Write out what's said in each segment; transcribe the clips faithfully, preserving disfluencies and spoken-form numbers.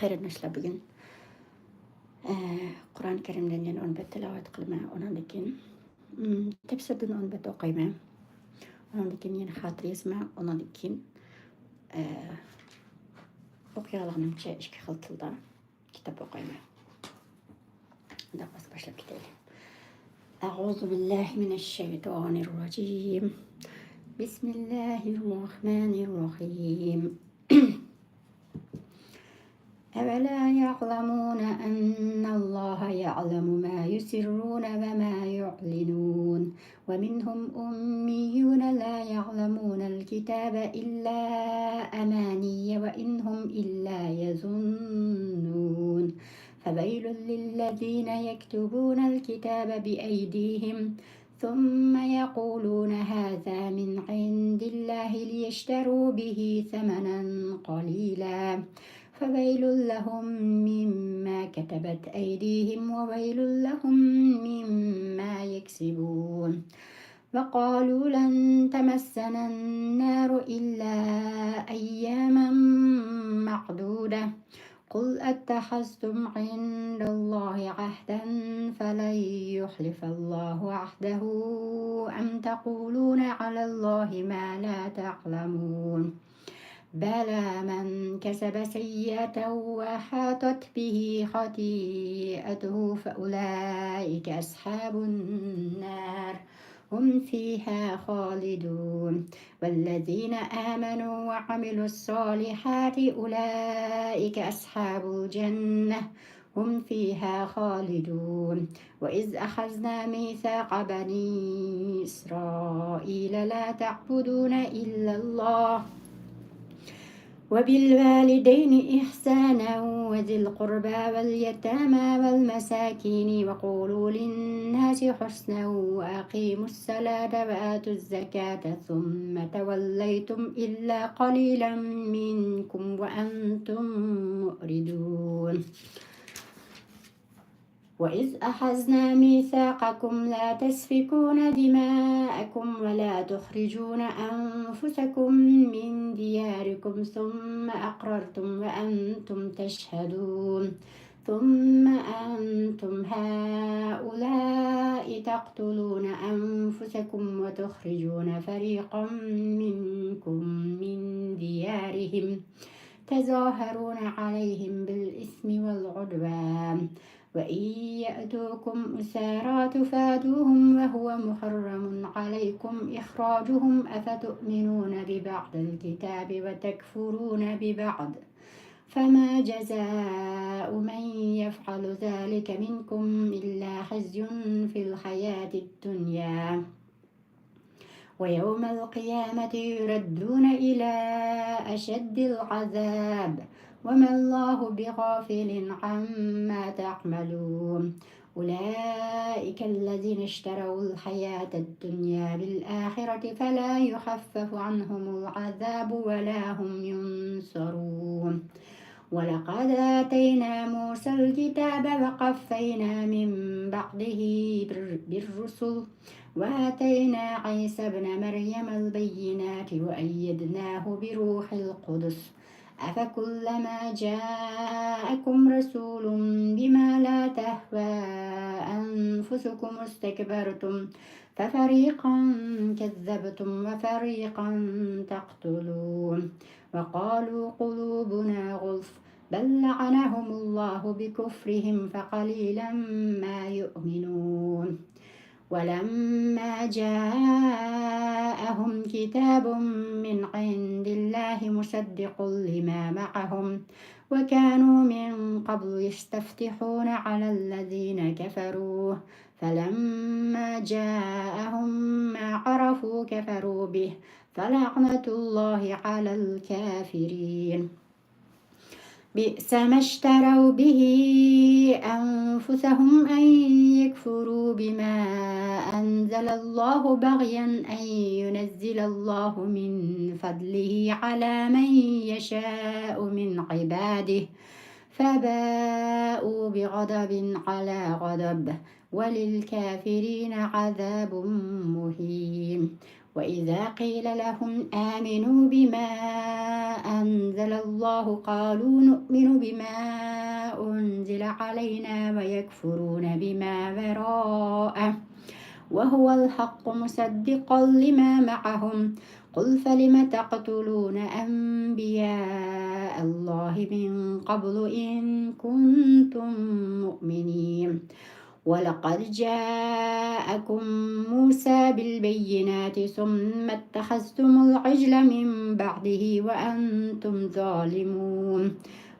قېرىنداشلار، بۈگۈن، ئە، قۇرئان كەرىمدىن يەنە ئون بەت تىلاۋەت قىلىمەن. ئۇنىڭدىن كېيىن، ئىم، تەپسىردىن ئون بەت ئوقۇيمەن. ئۇنىڭدىن كېيىن يەنە خاتىرە يازىمەن. ئۇنىڭدىن كېيىن، ئە، ئوقۇيالىغىنىمچە ئىككى خىل تىلدا كىتاب ئوقۇيمەن. ئۇنداق بولسا باشلاپ كېتەيلى. أعوذ بالله من الشيطان الرجيم. بسم الله الرحمن الرحيم. أولا يعلمون أن الله يعلم ما يسرون وما يعلنون. ومنهم أميون لا يعلمون الكتاب إلا أماني وإن هم إلا يظنون. فويل للذين يكتبون الكتاب بأيديهم ثم يقولون هذا من عند الله ليشتروا به ثمنا قليلا. فويل لهم مما كتبت أيديهم وويل لهم مما يكسبون. وقالوا لن تمسنا النار إلا أياما معدودة. قل أتخذتم عند الله عهدا فلن يخلف الله عهده أم تقولون على الله ما لا تعلمون. بلى من كسب سيئة وأحاطت به خطيئته فأولئك أصحاب النار هم فيها خالدون. والذين آمنوا وعملوا الصالحات أولئك أصحاب الجنة هم فيها خالدون. وإذ أخذنا ميثاق بني إسرائيل لا تعبدون إلا الله وبالوالدين إحسانا وذي القربى واليتامى والمساكين وقولوا للناس حسنا وأقيموا الصلاة وآتوا الزكاة ثم توليتم إلا قليلا منكم وأنتم معرضون. وإذ أخذنا ميثاقكم لا تسفكون دماءكم ولا تخرجون أنفسكم من دياركم ثم أقررتم وأنتم تشهدون. ثم أنتم هؤلاء تقتلون أنفسكم وتخرجون فريقا منكم من ديارهم تظاهرون عليهم بالإثم والعدوان وإن يأتوكم أسارى تفادوهم وهو محرم عليكم إخراجهم أفتؤمنون ببعض الكتاب وتكفرون ببعض فما جزاء من يفعل ذلك منكم إلا خزي في الحياة الدنيا ويوم القيامة يردون إلى أشد العذاب وما الله بغافل عما تعملون. أولئك الذين اشتروا الحياة الدنيا بالآخرة فلا يخفف عنهم العذاب ولا هم ينصرون. ولقد آتينا موسى الكتاب وقفينا من بعده بال- بالرسل وآتينا عيسى ابن مريم البينات وأيدناه بروح القدس أفكلما جاءكم رسول بما لا تهوى أنفسكم استكبرتم ففريقا كذبتم وفريقا تقتلون وقالوا قلوبنا غلف بل لعنهم الله بكفرهم فقليلا ما يؤمنون. ولما جاءهم كتاب من عند الله مصدق لما معهم وكانوا من قبل يستفتحون على الذين كفروا فلما جاءهم ما عرفوا كفروا به فلعنة الله على الكافرين. بئس ما اشتروا به أنفسهم أن يكفروا بما أنزل الله بغيا أن ينزل الله من فضله على من يشاء من عباده فباءوا بغضب على غضب وللكافرين عذاب مهين. وإذا قيل لهم آمنوا بما أنزل الله قالوا نؤمن بما أنزل علينا ويكفرون بما وراءه وهو الحق مصدقا لما معهم قل فلم تقتلون أنبياء الله من قبل إن كنتم مؤمنين ولقد جاءكم موسى بالبينات ثم اتخذتم العجل من بعده وأنتم ظالمون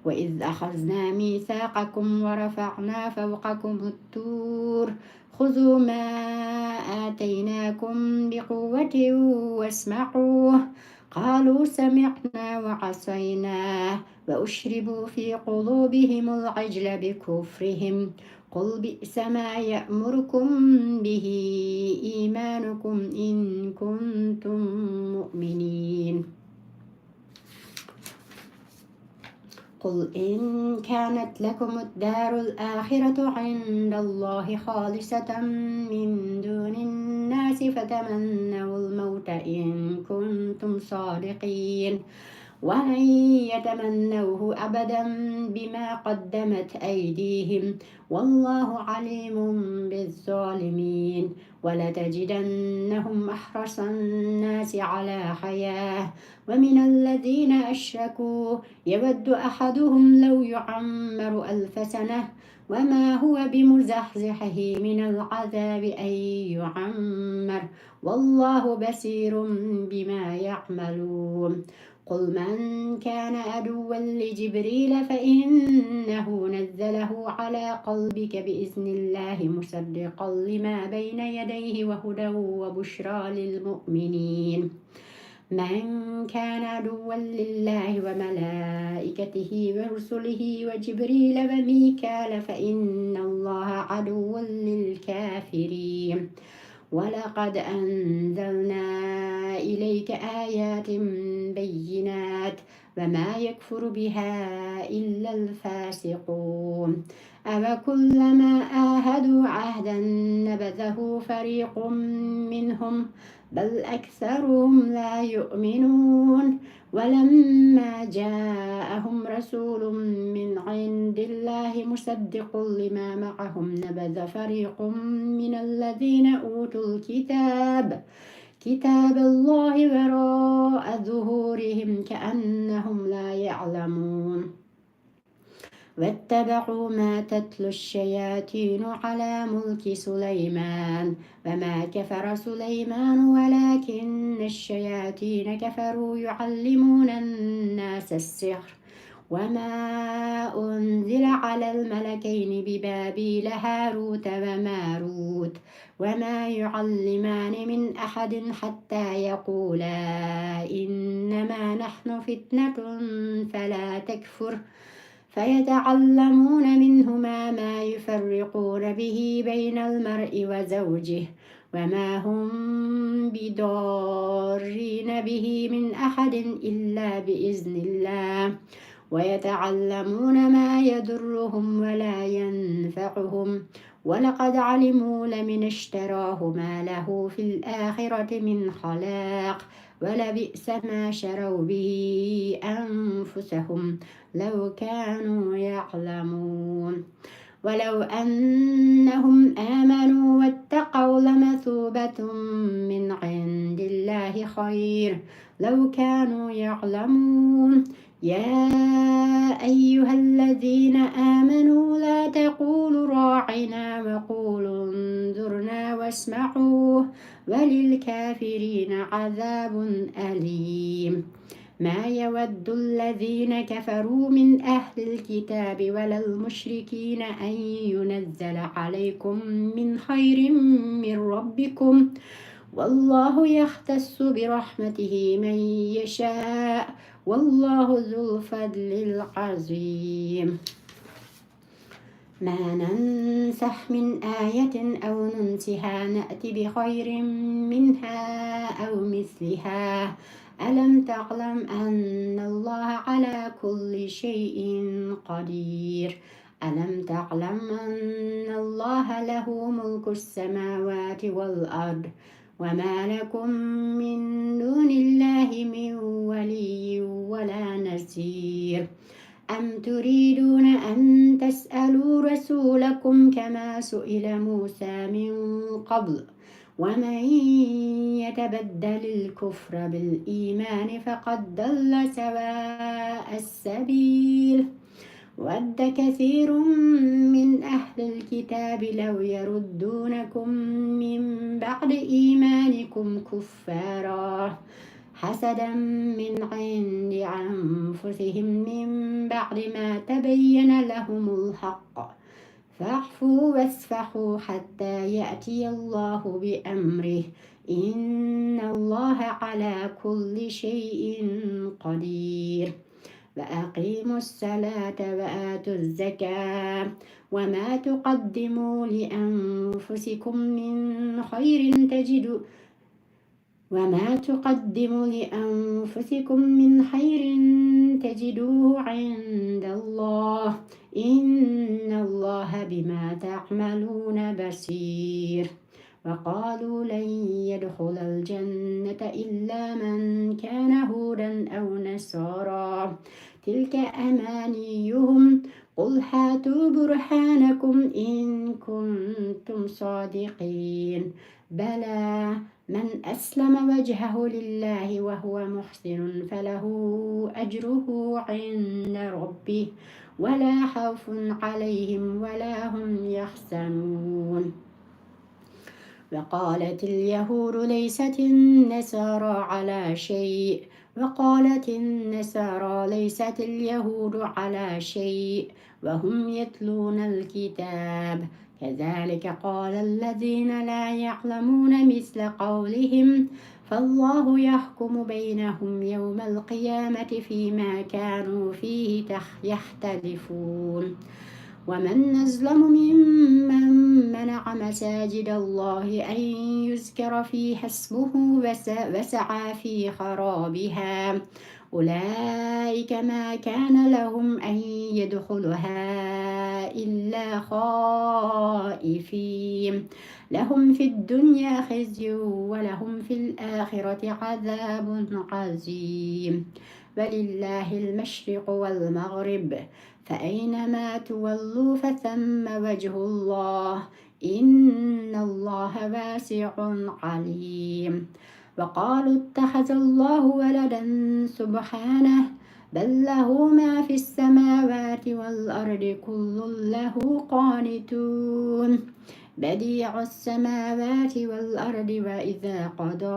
وإذ أخذنا ميثاقكم ورفعنا فوقكم الطور خذوا ما آتيناكم بقوة واسمعوا قالوا سمعنا وعصينا وأشربوا في قلوبهم العجل بكفرهم قل بئس ما يأمركم به إيمانكم إن كنتم مؤمنين قل إن كانت لكم الدار الآخرة عند الله خالصة من دون الناس فتمنوا الموت إن كنتم صادقين ولن يتمنوه أبدا بما قدمت أيديهم والله عليم بالظالمين ولتجدنهم أحرص الناس على حياة ومن الذين أشركوا يود أحدهم لو يعمر ألف سنة وما هو بمزحزحه من العذاب أن يعمر والله بصير بما يعملون قل من كان عدوا لجبريل فإنه نزله على قلبك بإذن الله مصدقا لما بين يديه وهدى وبشرى للمؤمنين من كان عدوا لله وملائكته ورسله وجبريل وميكال فإن الله عدو للكافرين ولقد أنزلنا إليك آيات بينات وما يكفر بها إلا الفاسقون أوكلما عاهدوا عهدا نبذه فريق منهم بل أكثرهم لا يؤمنون ولما جاءهم رسول من عند الله مصدق لما معهم نبذ فريق من الذين أوتوا الكتاب كتاب الله وراء ظهورهم كأنهم لا يعلمون واتبعوا ما تتلو الشياطين على ملك سليمان وما كفر سليمان ولكن الشياطين كفروا يعلمون الناس السحر وما أنزل على الملكين ببابل هاروت وماروت وما يعلمان من أحد حتى يقولا إنما نحن فتنة فلا تكفر فيتعلمون منهما ما يفرقون به بين المرء وزوجه وما هم بضارين به من أحد إلا بإذن الله ويتعلمون ما يضرهم ولا ينفعهم ولقد علموا لمن اشتراه ما له في الآخرة من خلاق ولبئس ما شروا به أنفسهم لو كانوا يعلمون ولو أنهم آمنوا واتقوا لمثوبة من عند الله خير لو كانوا يعلمون يا أيها الذين آمنوا لا تقولوا راعنا وقولوا انظرنا واسمعوا وللكافرين عذاب أليم ما يود الذين كفروا من أهل الكتاب ولا المشركين أن ينزل عليكم من خير من ربكم والله يختص برحمته من يشاء والله ذو الفضل العظيم ما ننسخ من آية أو ننسها نأت بخير منها أو مثلها ألم تعلم أن الله على كل شيء قدير ألم تعلم أن الله له ملك السماوات والأرض وما لكم من دون الله من ولي ولا نصير. أم تريدون أن تسألوا رسولكم كما سئل موسى من قبل ومن يتبدل الكفر بالإيمان فقد ضل سواء السبيل. ود كثير من أهل الكتاب لو يردونكم من بعد إيمانكم كفارا حسدا من عند أنفسهم من بعد ما تبين لهم الحق فاعفوا واصفحوا حتى يأتي الله بأمره إن الله على كل شيء قدير. وأقيموا الصلاة وآتوا الزكاة وما تقدموا لأنفسكم من خير تجدوا وما تقدموا لأنفسكم من خير تجدوه عند الله إن الله بما تعملون بصير. وقالوا لن يدخل الجنة إلا من كان هودا أو نصارا تلك أمانيهم قل هاتوا برهانكم إن كنتم صادقين. بلى من أسلم وجهه لله وهو محسن فله أجره عند ربه ولا خوف عليهم ولا هم يحزنون. وقالت اليهود ليست النصارى على شيء وقالت النصارى ليست اليهود على شيء وهم يتلون الكتاب كذلك قال الذين لا يعلمون مثل قولهم فالله يحكم بينهم يوم القيامة فيما كانوا فيه تخ- يختلفون. ومن أظلم ممن منع مساجد الله أن يذكر فيها اسمه وس- وسعى في خرابها أولئك ما كان لهم أن يدخلوها إلا خائفين لهم في الدنيا خزي ولهم في الآخرة عذاب عظيم. ولله المشرق والمغرب فأينما تولوا فثم وجه الله إن الله واسع عليم. وقالوا اتخذ الله ولدا سبحانه بل له ما في السماوات والأرض كل له قانتون. بديع السماوات والأرض وإذا قضى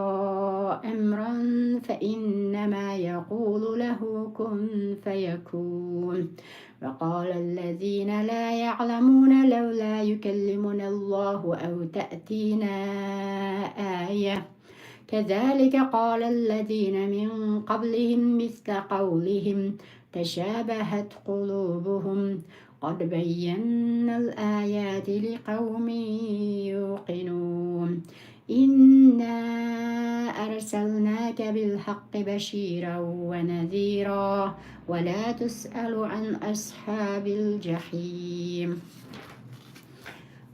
أمرا فإنما يقول له كن فيكون. وقال الذين لا يعلمون لولا يكلمنا الله أو تأتينا آية كذلك قال الذين من قبلهم مثل قولهم تشابهت قلوبهم قد بينا الآيات لقوم يوقنون. إنا أرسلناك بالحق بشيرا ونذيرا ولا تسأل عن أصحاب الجحيم.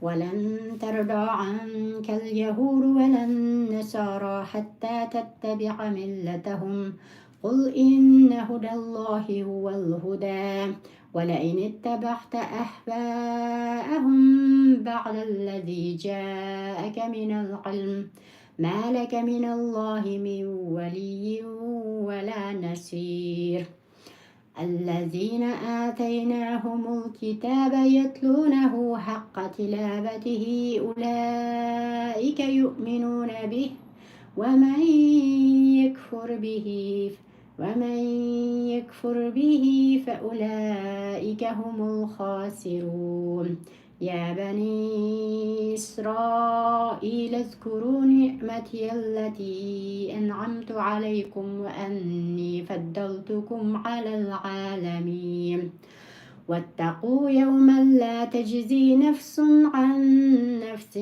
ولن ترضى عنك اليهود ولا النصارى حتى تتبع ملتهم قل إن هدى الله هو الهدى ولئن اتبعت أهواءهم بعد الذي جاءك من العلم ما لك من الله من ولي ولا نصير. الذين آتيناهم الكتاب يتلونه حق تلاوته أولئك يؤمنون به ومن يكفر به ومن يكفر به فأولئك هم الخاسرون. يا بني إسرائيل اذكروا نعمتي التي أنعمت عليكم وأني فضلتكم على العالمين. واتقوا يوما لا تجزي نفس عن نفس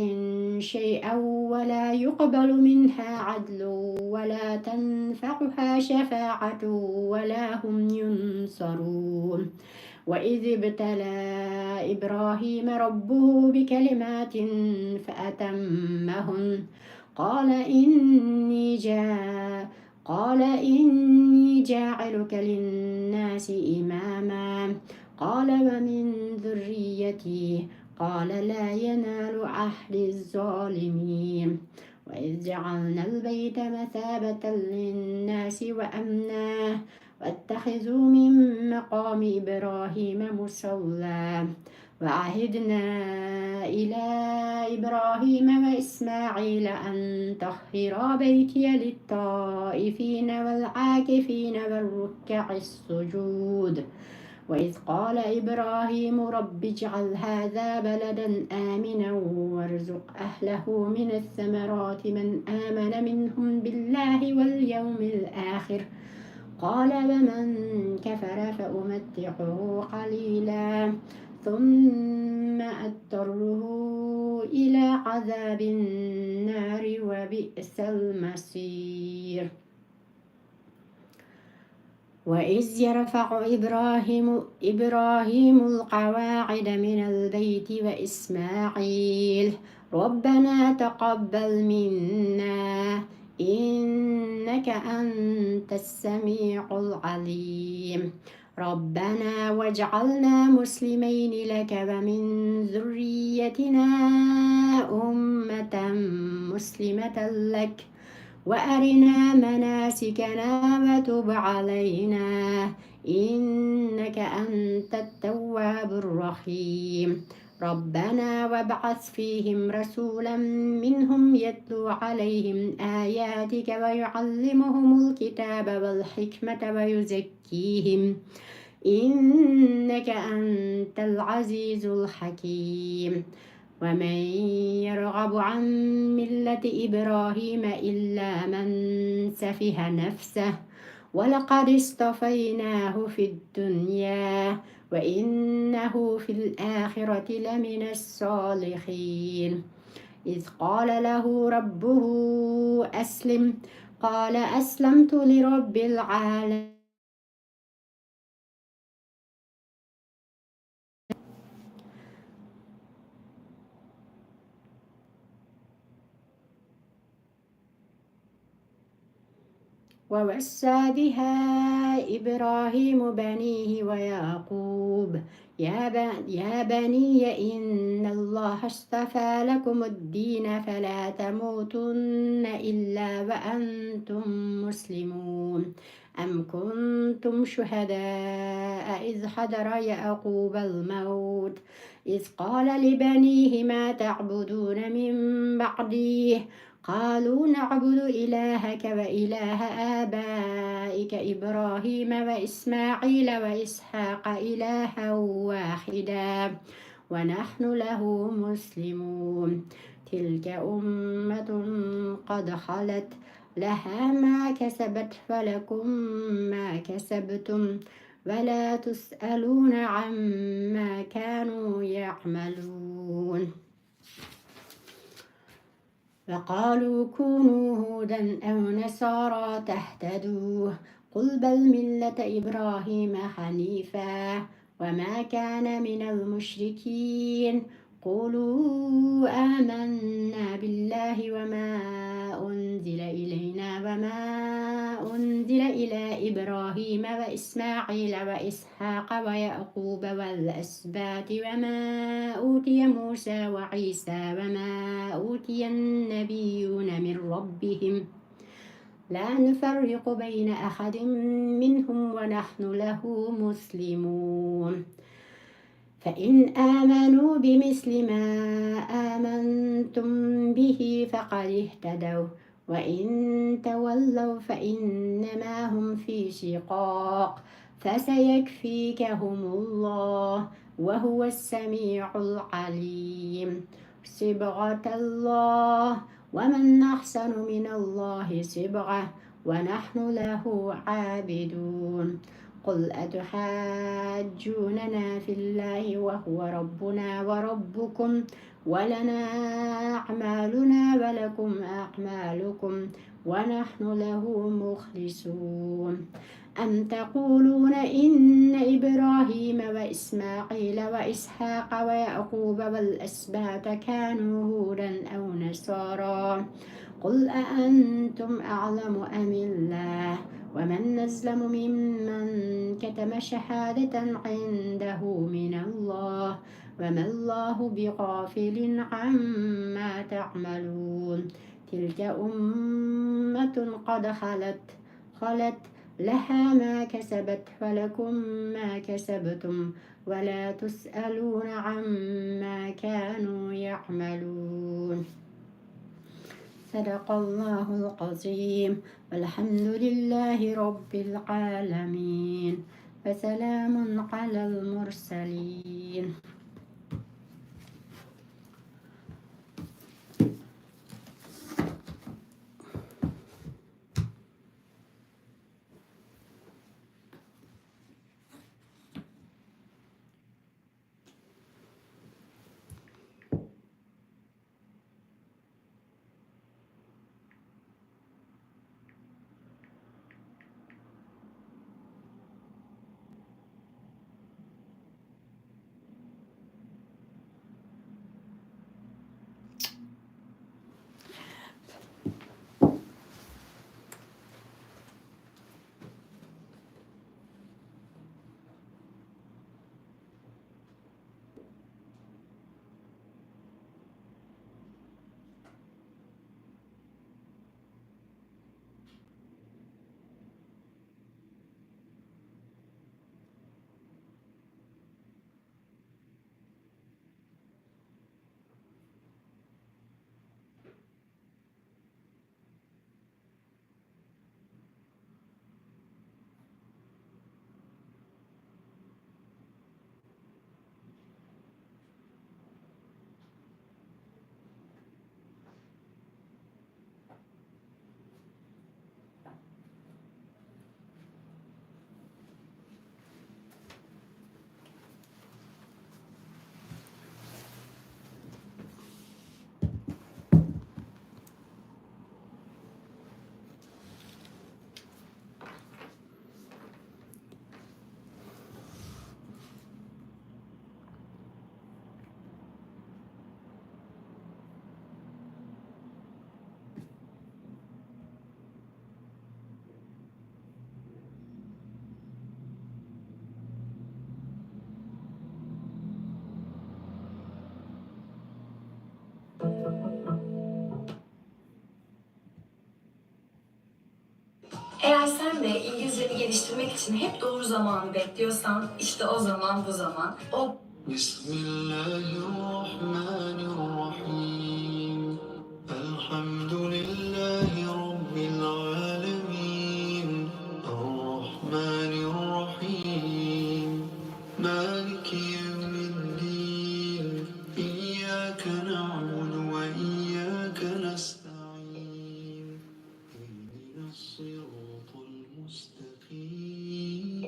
شيئا ولا يقبل منها عدل ولا تنفعها شفاعة ولا هم ينصرون. وإذ ابتلى إبراهيم ربه بكلمات فأتمهن قال إني جا-، قال إني جاعلك للناس إماما. قال ومن ذريتي. قال لا ينال عهدي الظالمين. وإذ جعلنا البيت مثابة للناس وأمنا واتخذوا من مقام إبراهيم مصلى. وعهدنا إلى إبراهيم وإسماعيل أن طهرا بيتي للطائفين والعاكفين والركع السجود. وإذ قال إبراهيم رب اجعل هذا بلدا آمنا وارزق أهله من الثمرات من آمن منهم بالله واليوم الآخر. قال ومن كفر فأمتعه قليلا ثم أضطره إلى عذاب النار وبئس المصير. وإذ يرفع إبراهيم، إبراهيم القواعد من البيت وإسماعيل ربنا تقبل منا إنك أنت السميع العليم. ربنا واجعلنا مسلمين لك ومن ذريتنا أمة مسلمة لك وأرنا مناسكنا وتب علينا إنك أنت التواب الرحيم. ربنا وابعث فيهم رسولا منهم يتلو عليهم آياتك ويعلمهم الكتاب والحكمة ويزكيهم إنك أنت العزيز الحكيم. ومن يرغب عن ملة إبراهيم إلا من سفه نفسه ولقد اصطفيناه في الدنيا وإنه في الآخرة لمن الصالحين. إذ قال له ربه أسلم قال أسلمت لرب العالمين. ووصى بها إبراهيم بنيه ويعقوب يا ب-، يا بني إن الله اصطفى لكم الدين فلا تموتن إلا وأنتم مسلمون. أم كنتم شهداء إذ حضر يعقوب الموت إذ قال لبنيه ما تعبدون من بعدي قالوا نعبد إلهك وإله آبائك إبراهيم وإسماعيل وإسحاق إلها واحدا ونحن له مسلمون. تلك أمة قد خلت لها ما كسبت ولكم ما كسبتم ولا تسألون عما كانوا يعملون. وقالوا كونوا هودا أو نصارى تهتدوا. قل بل ملة إبراهيم حنيفا وما كان من المشركين. قولوا آمنا بالله وما أنزل إلينا وما أنزل إلى إبراهيم وإسماعيل وإسحاق ويعقوب والأسباط وما أوتي موسى وعيسى وما أوتي النبيون من ربهم لا نفرق بين أحد منهم ونحن له مسلمون. فإن آمنوا بمثل ما آمنتم به فقد اهتدوا وإن تولوا فإنما هم في شقاق فسيكفيكهم الله وهو السميع العليم. صبغة الله ومن أحسن من الله صبغة ونحن له عابدون. قل أتحاجوننا في الله وهو ربنا وربكم ولنا أعمالنا ولكم أعمالكم ونحن له مخلصون. أم تقولون إن إبراهيم وإسماعيل وإسحاق ويعقوب والأسباط كانوا هودا أو نصارى؟ قل أأنتم أعلم أم الله؟ ومن أظلم ممن كتم شهادة عنده من الله، وما الله بغافل عما تعملون. تلك أمة قد خلت، خلت، لها ما كسبت ولكم ما كسبتم ولا تسألون عما كانوا يعملون. صدق الله العظيم. والحمد لله رب العالمين. وسلام على المرسلين. Eğer sen de İngilizceni geliştirmek için hep doğru zamanı bekliyorsan, işte o zaman bu zaman. O بسم الله الرحمن الرحيم. الحمد لله رب العالمين. الرحمن الرحيم. مالك يوم الدين. إياك نعبد وإياك نستعين. اهدنا الصراط المستقيم.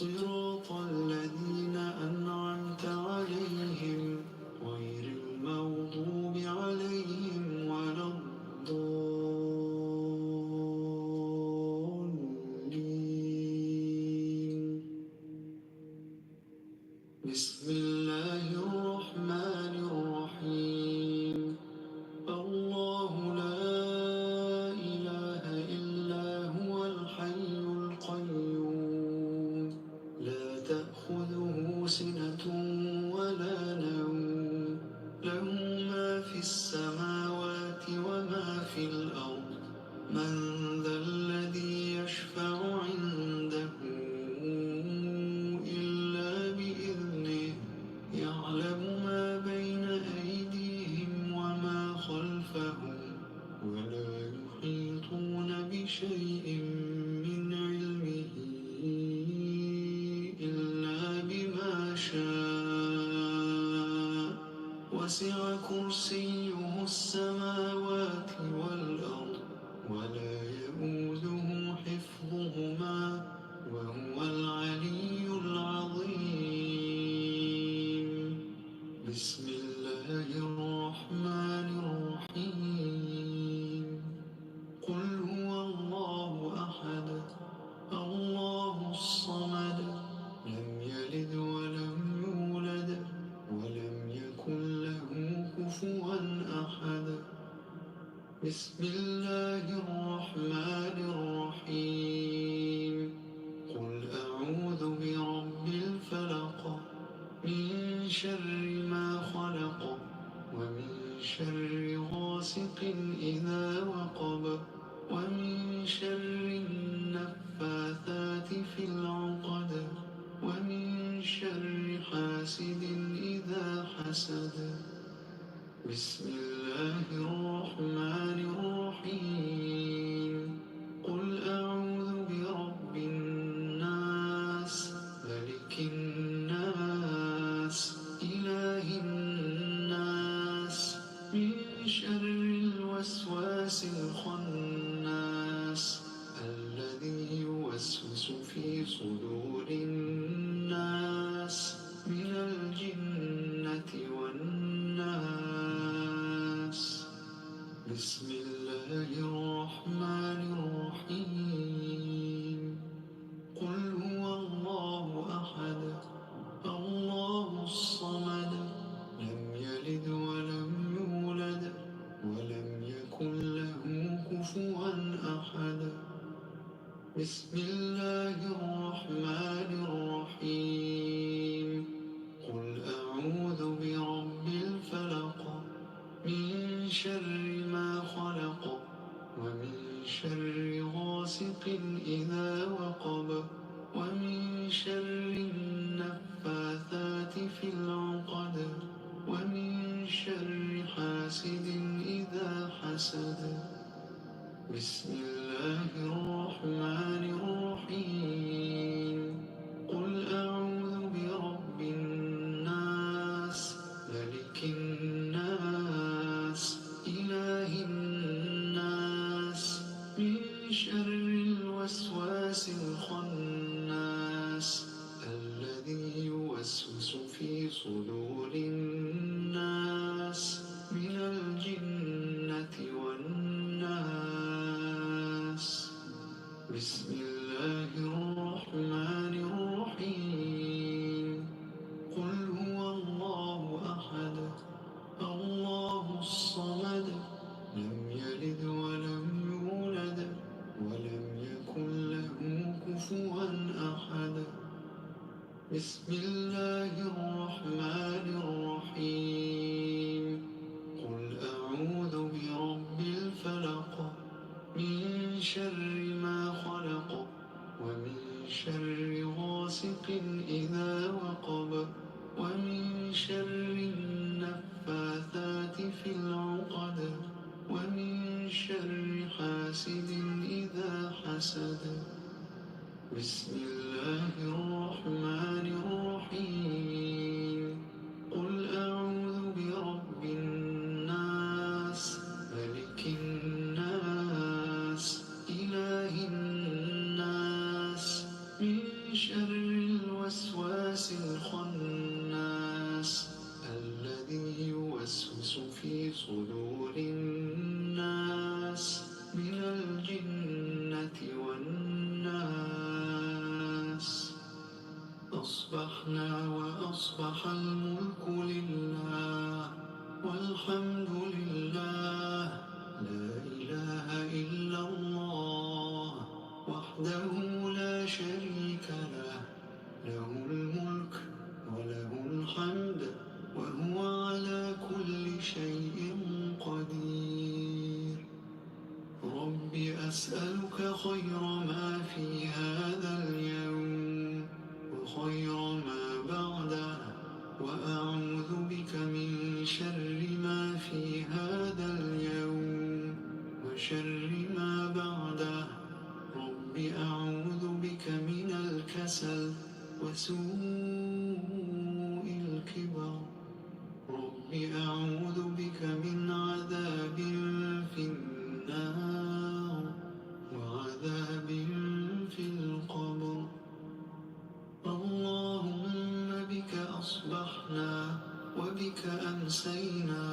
صراط الذين أنعمت عليهم غير المغضوب عليهم ولا الضالين. بسم الله الرحمن الرحيم. الله لا إله إلا هو الحي القيوم. لا تأخذه سنة ولا نوم. له ما في السماوات وما في الأرض. من ذا الذي يشفع عنده إلا بإذنه. يعلم ما بين أيديهم وما خلفهم. ولا يحيطون بشيء من علمه إلا بما شاء. وسع كرسيه السماوات والأرض ولا يئوده حفظهما وهو العلي العظيم. بسم الله الرحمن الرحيم. قل هو الله أحد، الله الصمد، لم يلد ولم يولد، ولم يكن له كفوا أحد. بسم الله الرحمن الرحيم. قل أعوذ برب الفلق. من شر ما خلق. ومن شر غاسق إذا وقب. ومن شر النفاثات في العقد. ومن شر حاسد إذا حسد. بسم الله الرحمن الرحيم. قل أعوذ برب الناس، ملك الناس، إله الناس، من شر الوسواس الخناس، الذي يوسوس في صدور الناس، من الجنة والناس. بسم الله الرحمن الرحيم. قل هو الله أحد، الله الصمد، لم يلد ولم يولد، ولم يكن له كفوا أحد. بسم الله الرحمن الرحيم. قل أعوذ برب الفلق. من شر ما خلق. ومن شر غاسق إذا وقب. ومن شر النفاثات في العقد. ومن شر حاسد إذا حسد. بسم الله الرحمن الرحيم. قل أعوذ برب الناس، ملك الناس، إله الناس، من شر الوسواس الخناس، الذي يوسوس في صدور الناس، من الجنة والناس. بسم الله الرحمن الرحيم. قل هو الله أحد، الله الصمد، لم يلد ولم يولد، ولم يكن له كفوا أحد. بسم الله الرحمن الرحيم. قل أعوذ برب الفلق. من شر ما خلق. ومن شر غاسق إذا وقب. ومن شر النفاثات في العقد. ومن شر حاسد إذا حسد. بسم الله الرحمن الرحيم. قل أعوذ برب الناس، ملك الناس، إله الناس، من شر الوسواس الخناس، الذي يوسوس في صدور الناس، من الجنة والناس. أصبحنا وأصبح الملك لله، والحمد لله، لا إله إلا الله، وحده لا شريك له، له الملك وله الحمد، وهو على كل شيء قدير. رب أسألك خير ما في هذا اليوم وخير ما بعده، وأعوذ بك من شر ما في هذا اليوم وشر ما بعده. رب أعوذ بك من الكسل وسوء الكبر. رب أعوذ بك من عذاب في النار وعذاب في القبر. اللهم بك أصبحنا وبك أمسينا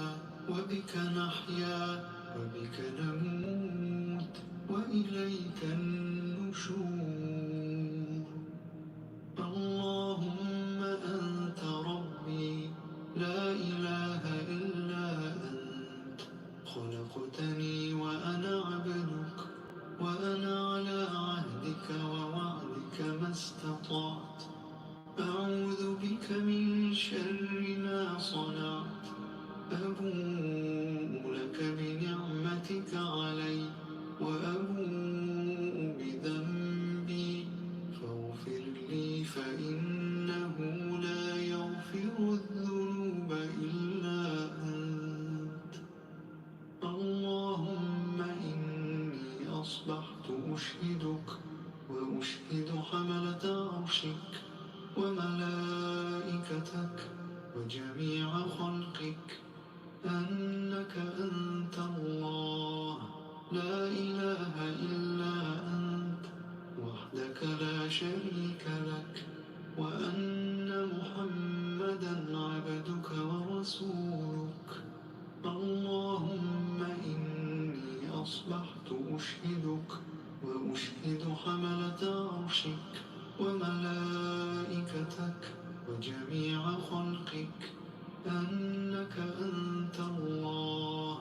وبك نحيا وبك نموت وإليك النشور. اللهم أنت ربي، لا إله إلا أنت، خلقتني شر ما صنعت. أبوء لك بنعمتك علي وأبوء بذنبي فاغفر لي فإنه لا يغفر الذنوب إلا أنت. اللهم إني أصبحت أشهدك وأشهد حملة عرشك وملائكتك وجميع خلقك أنك أنت الله لا إله إلا أنت وحدك لا شريك لك وأن محمدا عبدك ورسولك. اللهم إني أصبحت أشهدك وأشهد حملة عرشك وملائكتك وجميع خلقك أنك أنت الله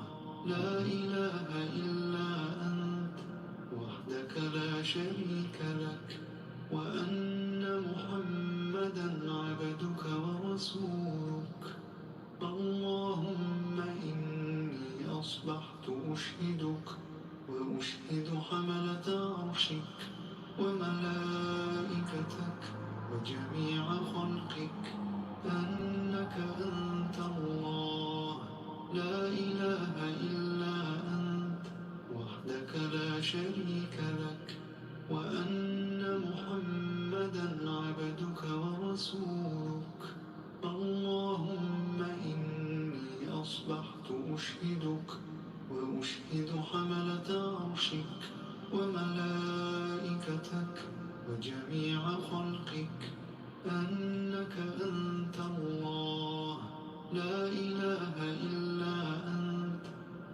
لا إله إلا أنت وحدك لا شريك لك وأن محمدا عبدك ورسولك. اللهم إني أصبحت أشهدك وأشهد حملة عرشك وملائكتك وجميع خلقك أنك أنت الله لا إله إلا أنت وحدك لا شريك لك وأن محمدا عبدك ورسولك. اللهم إني أصبحت أشهدك وأشهد حملة عرشك وملائكتك وجميع خلقك أنك أنت الله لا إله إلا أنت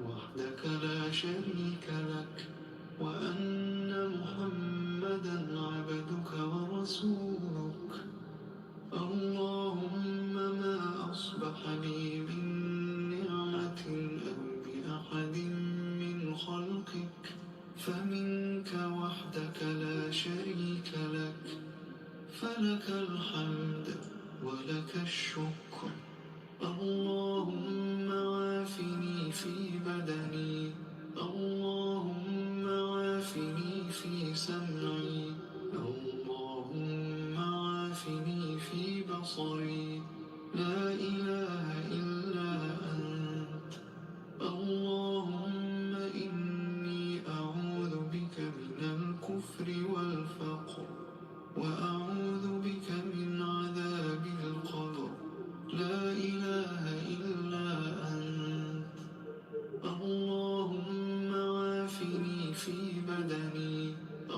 وحدك لا شريك لك وأن محمدا عبدك ورسولك. اللهم ما أصبح بي من نعمة أو بأحد من خلقك فمنك وحدك لا شريك لك، فلك الحمد ولك الشكر. اللهم عافني في بدني، اللهم عافني في سمعي، اللهم عافني في بصري، لا إله إلا أنت. اللهم إني أعوذ بك من الكفر والفقر، وأعوذ بك من عذاب القبر، لا إله إلا أنت. اللهم عافني في بدني،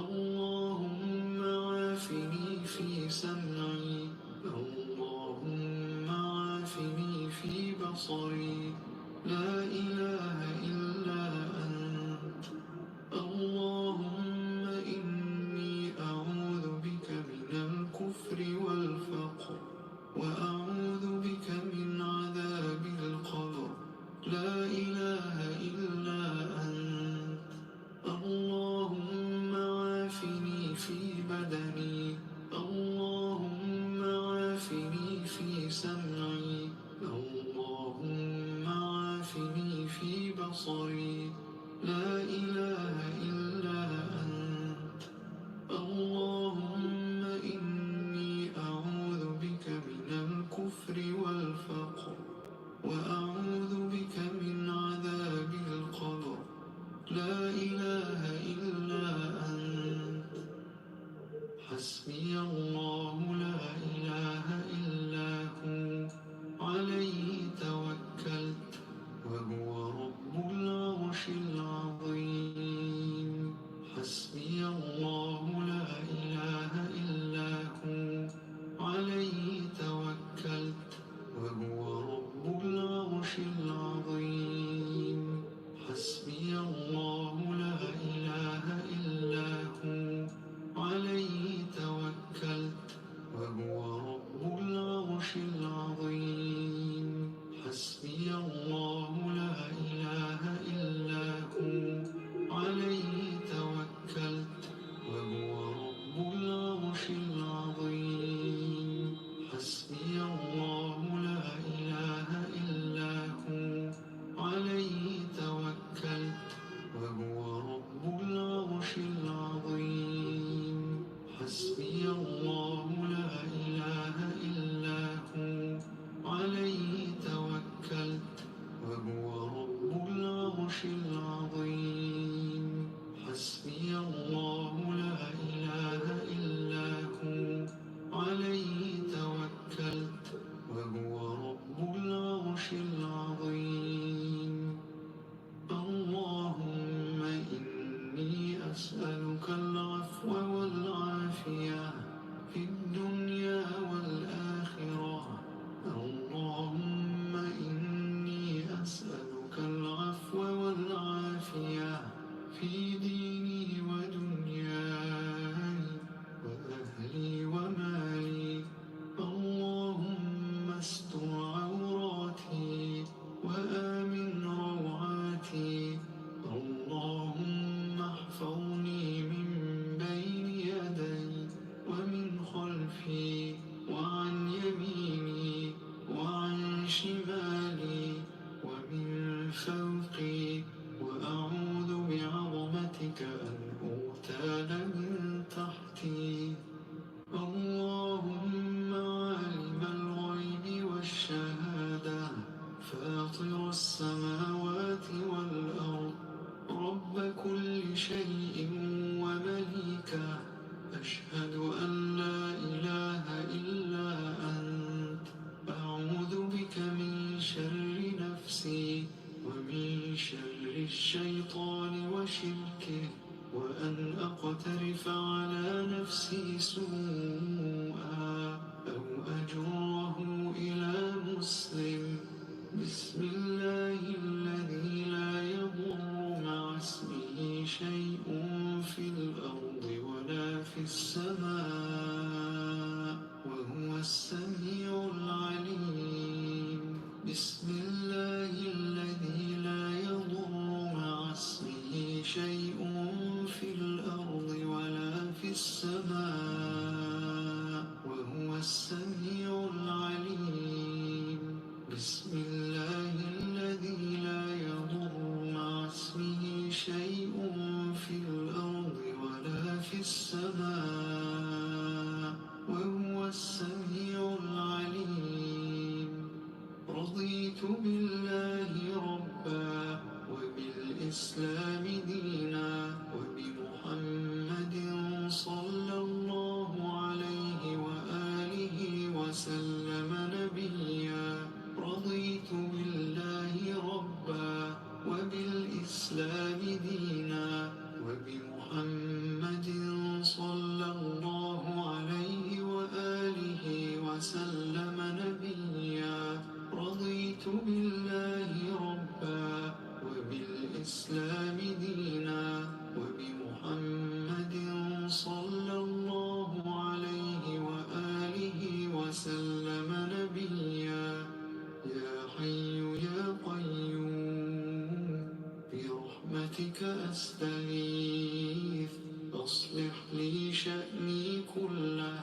اللهم عافني في سمعي، اللهم عافني في بصري، لا إله إلا أنت. اللهم إني أعوذ بك من الكفر والفقر، وأعوذ بك من عذاب القبر، لا إله إلا أنت. اللهم عافني في بدني، اللهم عافني في سمعي، اللهم عافني في بصري، لا إله إلا أنت. اللهم إني أعوذ بك من الكفر والفقر، وأعوذ بك من عذاب القبر، لا إله إلا أنت. حسبي الله لا إله إلا هو، عليه توكلت، وهو رب العرش العظيم. حسبي الله لا إله إلا هو، عليه توكلت، وهو رب العرش العظيم. حسبي الله لا إله إلا هو، عليه توكلت، عوراتي وآمن روعاتي. اللهم احفظني من بين يدي ومن خلفي وعن يميني وعن شمالي ومن فوقي، وأعوذ بعظمتك أن أغتال من تحتي. اللهم عالم الغيب والشهادة، فاطر السماوات والأرض، رب كل شيء ومليكه، أشهد أن لا إله إلا أنت، أعوذ بك من شر نفسي ومن شر الشيطان وشركه، وأن أقترف على نفسي سوءا أو أجره إلى مسلم. بسم الله الذي لا يضر مع اسمه شيء في الأرض ولا في السماء، وهو السميع العليم. بسم الله الذي لا يضر مع اسمه شيء في الأرض ولا في السماء، وهو السميع العليم. بسم الله الذي لا يضر مع اسمه شيء في الأرض ولا في السماء، وهو السميع العليم. رضيت بالله ربا وبالإسلام دينا وبمحمد صلى الله عليه وآله وسلم نبيا. رضيت بالله ربا وبالإسلام دينا وبمحمد صلى الله عليه وآله وسلم نبيا. رضيت بالله ربا وبالإسلام دينا وبمحمد صلى الله عليه وآله وسلم نبيا. يا حي يا قيوم، برحمتك أستغيث، أصلح لي شأني كله،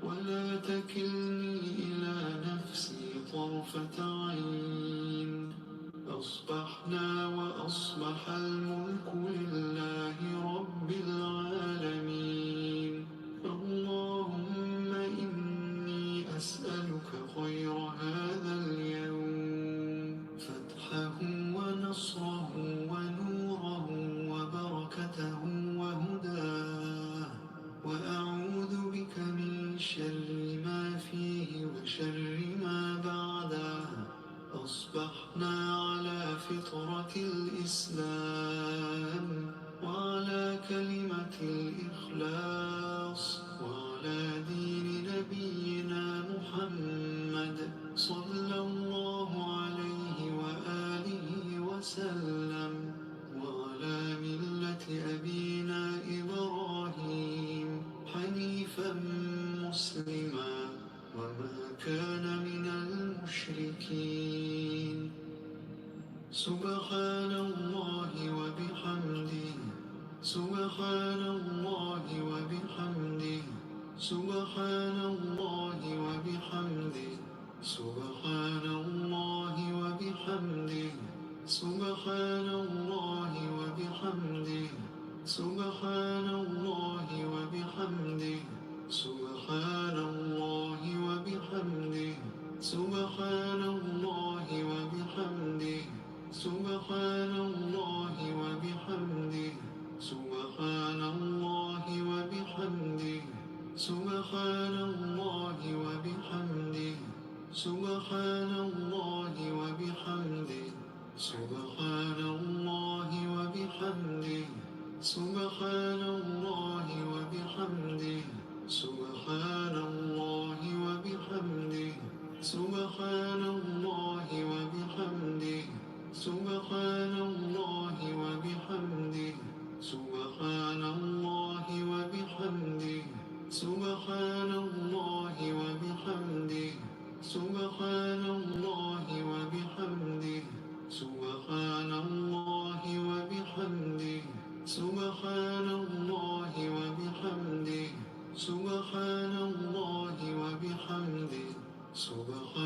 ولا تكلني إلى نفسي طرفة عين. أصبحنا وأصبح الملك لله رب العالمين. اللهم إني أسألك خير هذا اليوم، فتحه ونصره ونوره وبركته وهداه، وأعوذ بك من شر ما فيه وشر ما بعده. أصبحنا على فطرة الإسلام وعلى كلمة الإخلاص وعلى دين نبينا محمد صلى الله عليه وآله وسلم، وعلى ملة أبينا إبراهيم حنيفا مسلما وما كان من المشركين. سبحان الله وبحمده، سبحان الله وبحمده، سبحان الله وبحمده، سبحان الله وبحمده، سبحان الله وبحمده، سبحان الله وبحمده، سبحان الله وبحمده، سبحان الله وبحمده، سبحان الله وبحمده، سبحان الله وبحمده، سبحان الله وبحمده، سبحان الله وبحمده، سبحان الله وبحمده، سبحان الله وبحمده، سبحان الله وبحمده، سبحان الله وبحمده، سبحان الله وبحمده، سبحان الله وبحمده، سبحان الله وبحمده، سبحان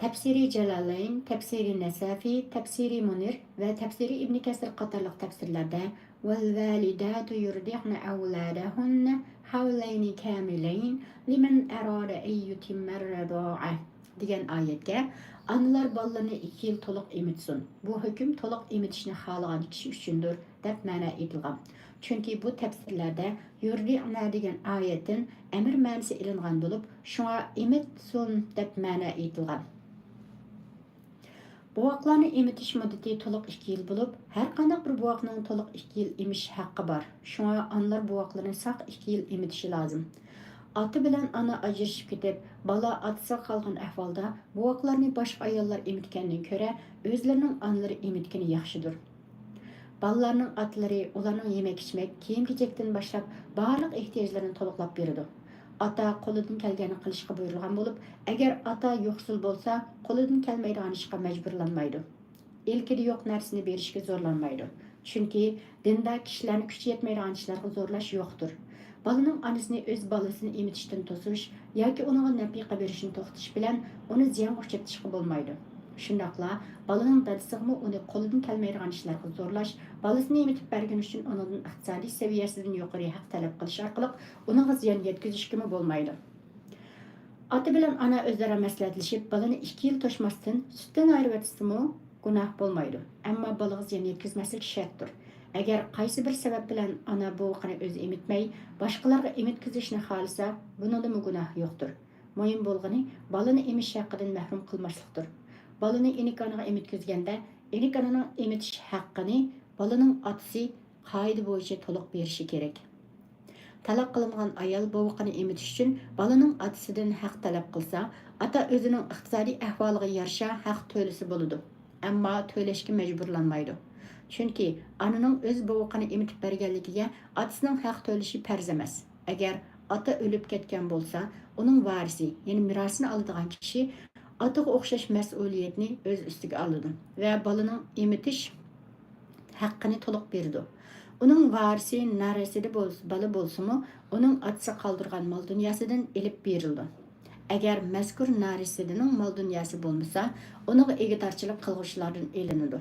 تەپسىرى جالالەين، تەپسىرى نەسەفى، تەپسىرى مۇنىر ۋە تەپسىرى ئىبنى كەسىر قاتارلىق تەپسىرلەردە «والوالدات يرضعن أولادهن حولين كاملين لمن أراد أن يتم الرضاعة» دېگەن ئايەتكە «ئانىلار بالىلىرىنى ئىككى يىل تولۇق ئېمىتسۇن. بۇ ھۆكۈم تولۇق ئېمىتىشنى خالىغان كىشى ئۈچۈندۇر» دەپ مەنە ئېيتىلغان. چۈنكى بۇ تەپسىرلەردە «يرضعن» دېگەن ئايەتتىن ئەمىر مەنىسى ئېلىنغان بولۇپ، شۇڭا «ئېمىتسۇن» دەپ مەنە ئېيتىلغان. بوۋاقلارنى ئېمىتىش مۇددىتى تولۇق ئىككى يىل بولۇپ، ھەرقانداق بىر بوۋاقنىڭ تولۇق ئىككى يىل ئېمىش ھەققى بار. شۇڭا ئانىلار بوۋاقلىرىنى ساق ئىككى يىل ئېمىتىشى لازىم. ئاتا بىلەن ئانا ئاجرىشىپ كېتىپ، بالا ئاتىسىغا قالغان ئەھۋالدا بوۋاقلارنى باشقا ئاياللار ئېمىتكەندىن كۆرە ئۆزلىرىنىڭ ئانىلىرى ئېمىتكىنى ياخشىدۇر. بالىلارنىڭ ئاتىلىرى ئۇلارنىڭ يېمەك-ئىچمەك، كىيىم-كېچەكتىن باشلاپ بارلىق ئېھتىياجلىرىنى تولۇقلاپ بېرىدۇ. ئاتا قولىدىن كەلگەننى قىلىشقا بۇيرۇلغان بولۇپ، ئەگەر ئاتا يوقسۇل بولسا، قولىدىن كەلمەيدىغان ئىشقا مەجبۇرلانمايدۇ. ئىلكىدە يوق نەرسىنى بېرىشكە زورلانمايدۇ. چۈنكى دىندا كىشىلەرنى كۈچى يەتمەيدىغان ئىشلارغا زورلاش يوقتۇر. بالىنىڭ ئانىسىنى ئۆز بالىسىنى ئېمىتىشتىن توسۇش ياكى ئۇنىڭغا نەپىقە بېرىشنى توختىتىش بىلەن ئۇنى زىيانغا ئۇچرىتىشقا بولمايدۇ. شۇنداقلا بالىنىڭ دادىسىغىمۇ ئۇنى قولىدىن كەلمەيدىغان ئىشلارغا زورلاش، بالىسىنى ئېمىتىپ بەرگىنى ئۈچۈن ئۇنىڭدىن ئىقتىسادىي سەۋىيەسىدىن يۇقىرى ھەق تەلەپ قىلىش ئارقىلىق ئۇنىڭغا زىيان يەتكۈزۈشكىمۇ بولمايدۇ. ئاتا بىلەن ئانا ئۆزئارا مەسلىھەتلىشىپ، بالىنى ئىككى يىل توشماستىن سۈتتىن ئايرىۋەتسىمۇ گۇناھ بولمايدۇ. ئەمما بالىغا زىيان يەتكۈزمەسلىك شەرتتۇر. ئەگەر قايسى بىر سەۋەب بىلەن ئانا بوۋىقىنى ئۆزى ئېمىتمەي، باشقىلارغا ئېمىتكۈزۈشنى خالىسا، بۇنىڭدىمۇ گۇناھ يوقتۇر. مۇھىم بولغىنى، بالىنى ئېمىش ھەققىدىن مەھرۇم قىلماسلىقتۇر. بالىنى ئىنىكانىغا ئېمىتكۈزگەندە، ئىنىكانىنىڭ ئېمىتىش ھەققىنى بالىنىڭ ئاتىسى قائىدە بويىچە تولۇق بېرىشى كېرەك. تالاق قىلىنغان ئايال بوۋىقىنى ئېمىتىش ئۈچۈن بالىنىڭ ئاتىسىدىن ھەق تەلەپ قىلسا، ئاتا ئۆزىنىڭ ئىقتىسادىي ئەھۋالىغا يارىشا ھەق تۆلىسە بولىدۇ. ئەمما تۆلەشكە مەجبۇرلانمايدۇ. چۈنكى ئانىنىڭ ئۆز بوۋىقىنى ئېمىتىپ بەرگەنلىكىگە ئاتىسىنىڭ ھەق تۆلىشى پەرز ئەمەس. ئەگەر ئاتا ئۆلۈپ كەتكەن بولسا، ئۇنىڭ ۋارىسى، يەنى مىراسىنى ئالىدىغان كىشى ئاتىغا ئوخشاش مەسئۇلىيەتنى ئۆز ئۈستىگە ئالىدۇ ۋە بالىنىڭ ئېمىتىش ھەققىنى تولۇق بېرىدۇ. ئۇنىڭ ۋارىسى نارەسىدە بولسا، بالا بولسىمۇ، ئۇنىڭ ئاتىسى قالدۇرغان مال دۇنياسىدىن ئېلىپ بېرىلىدۇ. ئەگەر مەزكۇر نارەسىدىنىڭ مال دۇنياسى بولمىسا، ئۇنىڭغا ئىگىدارچىلىق قىلغۇچىلاردىن ئېلىنىدۇ.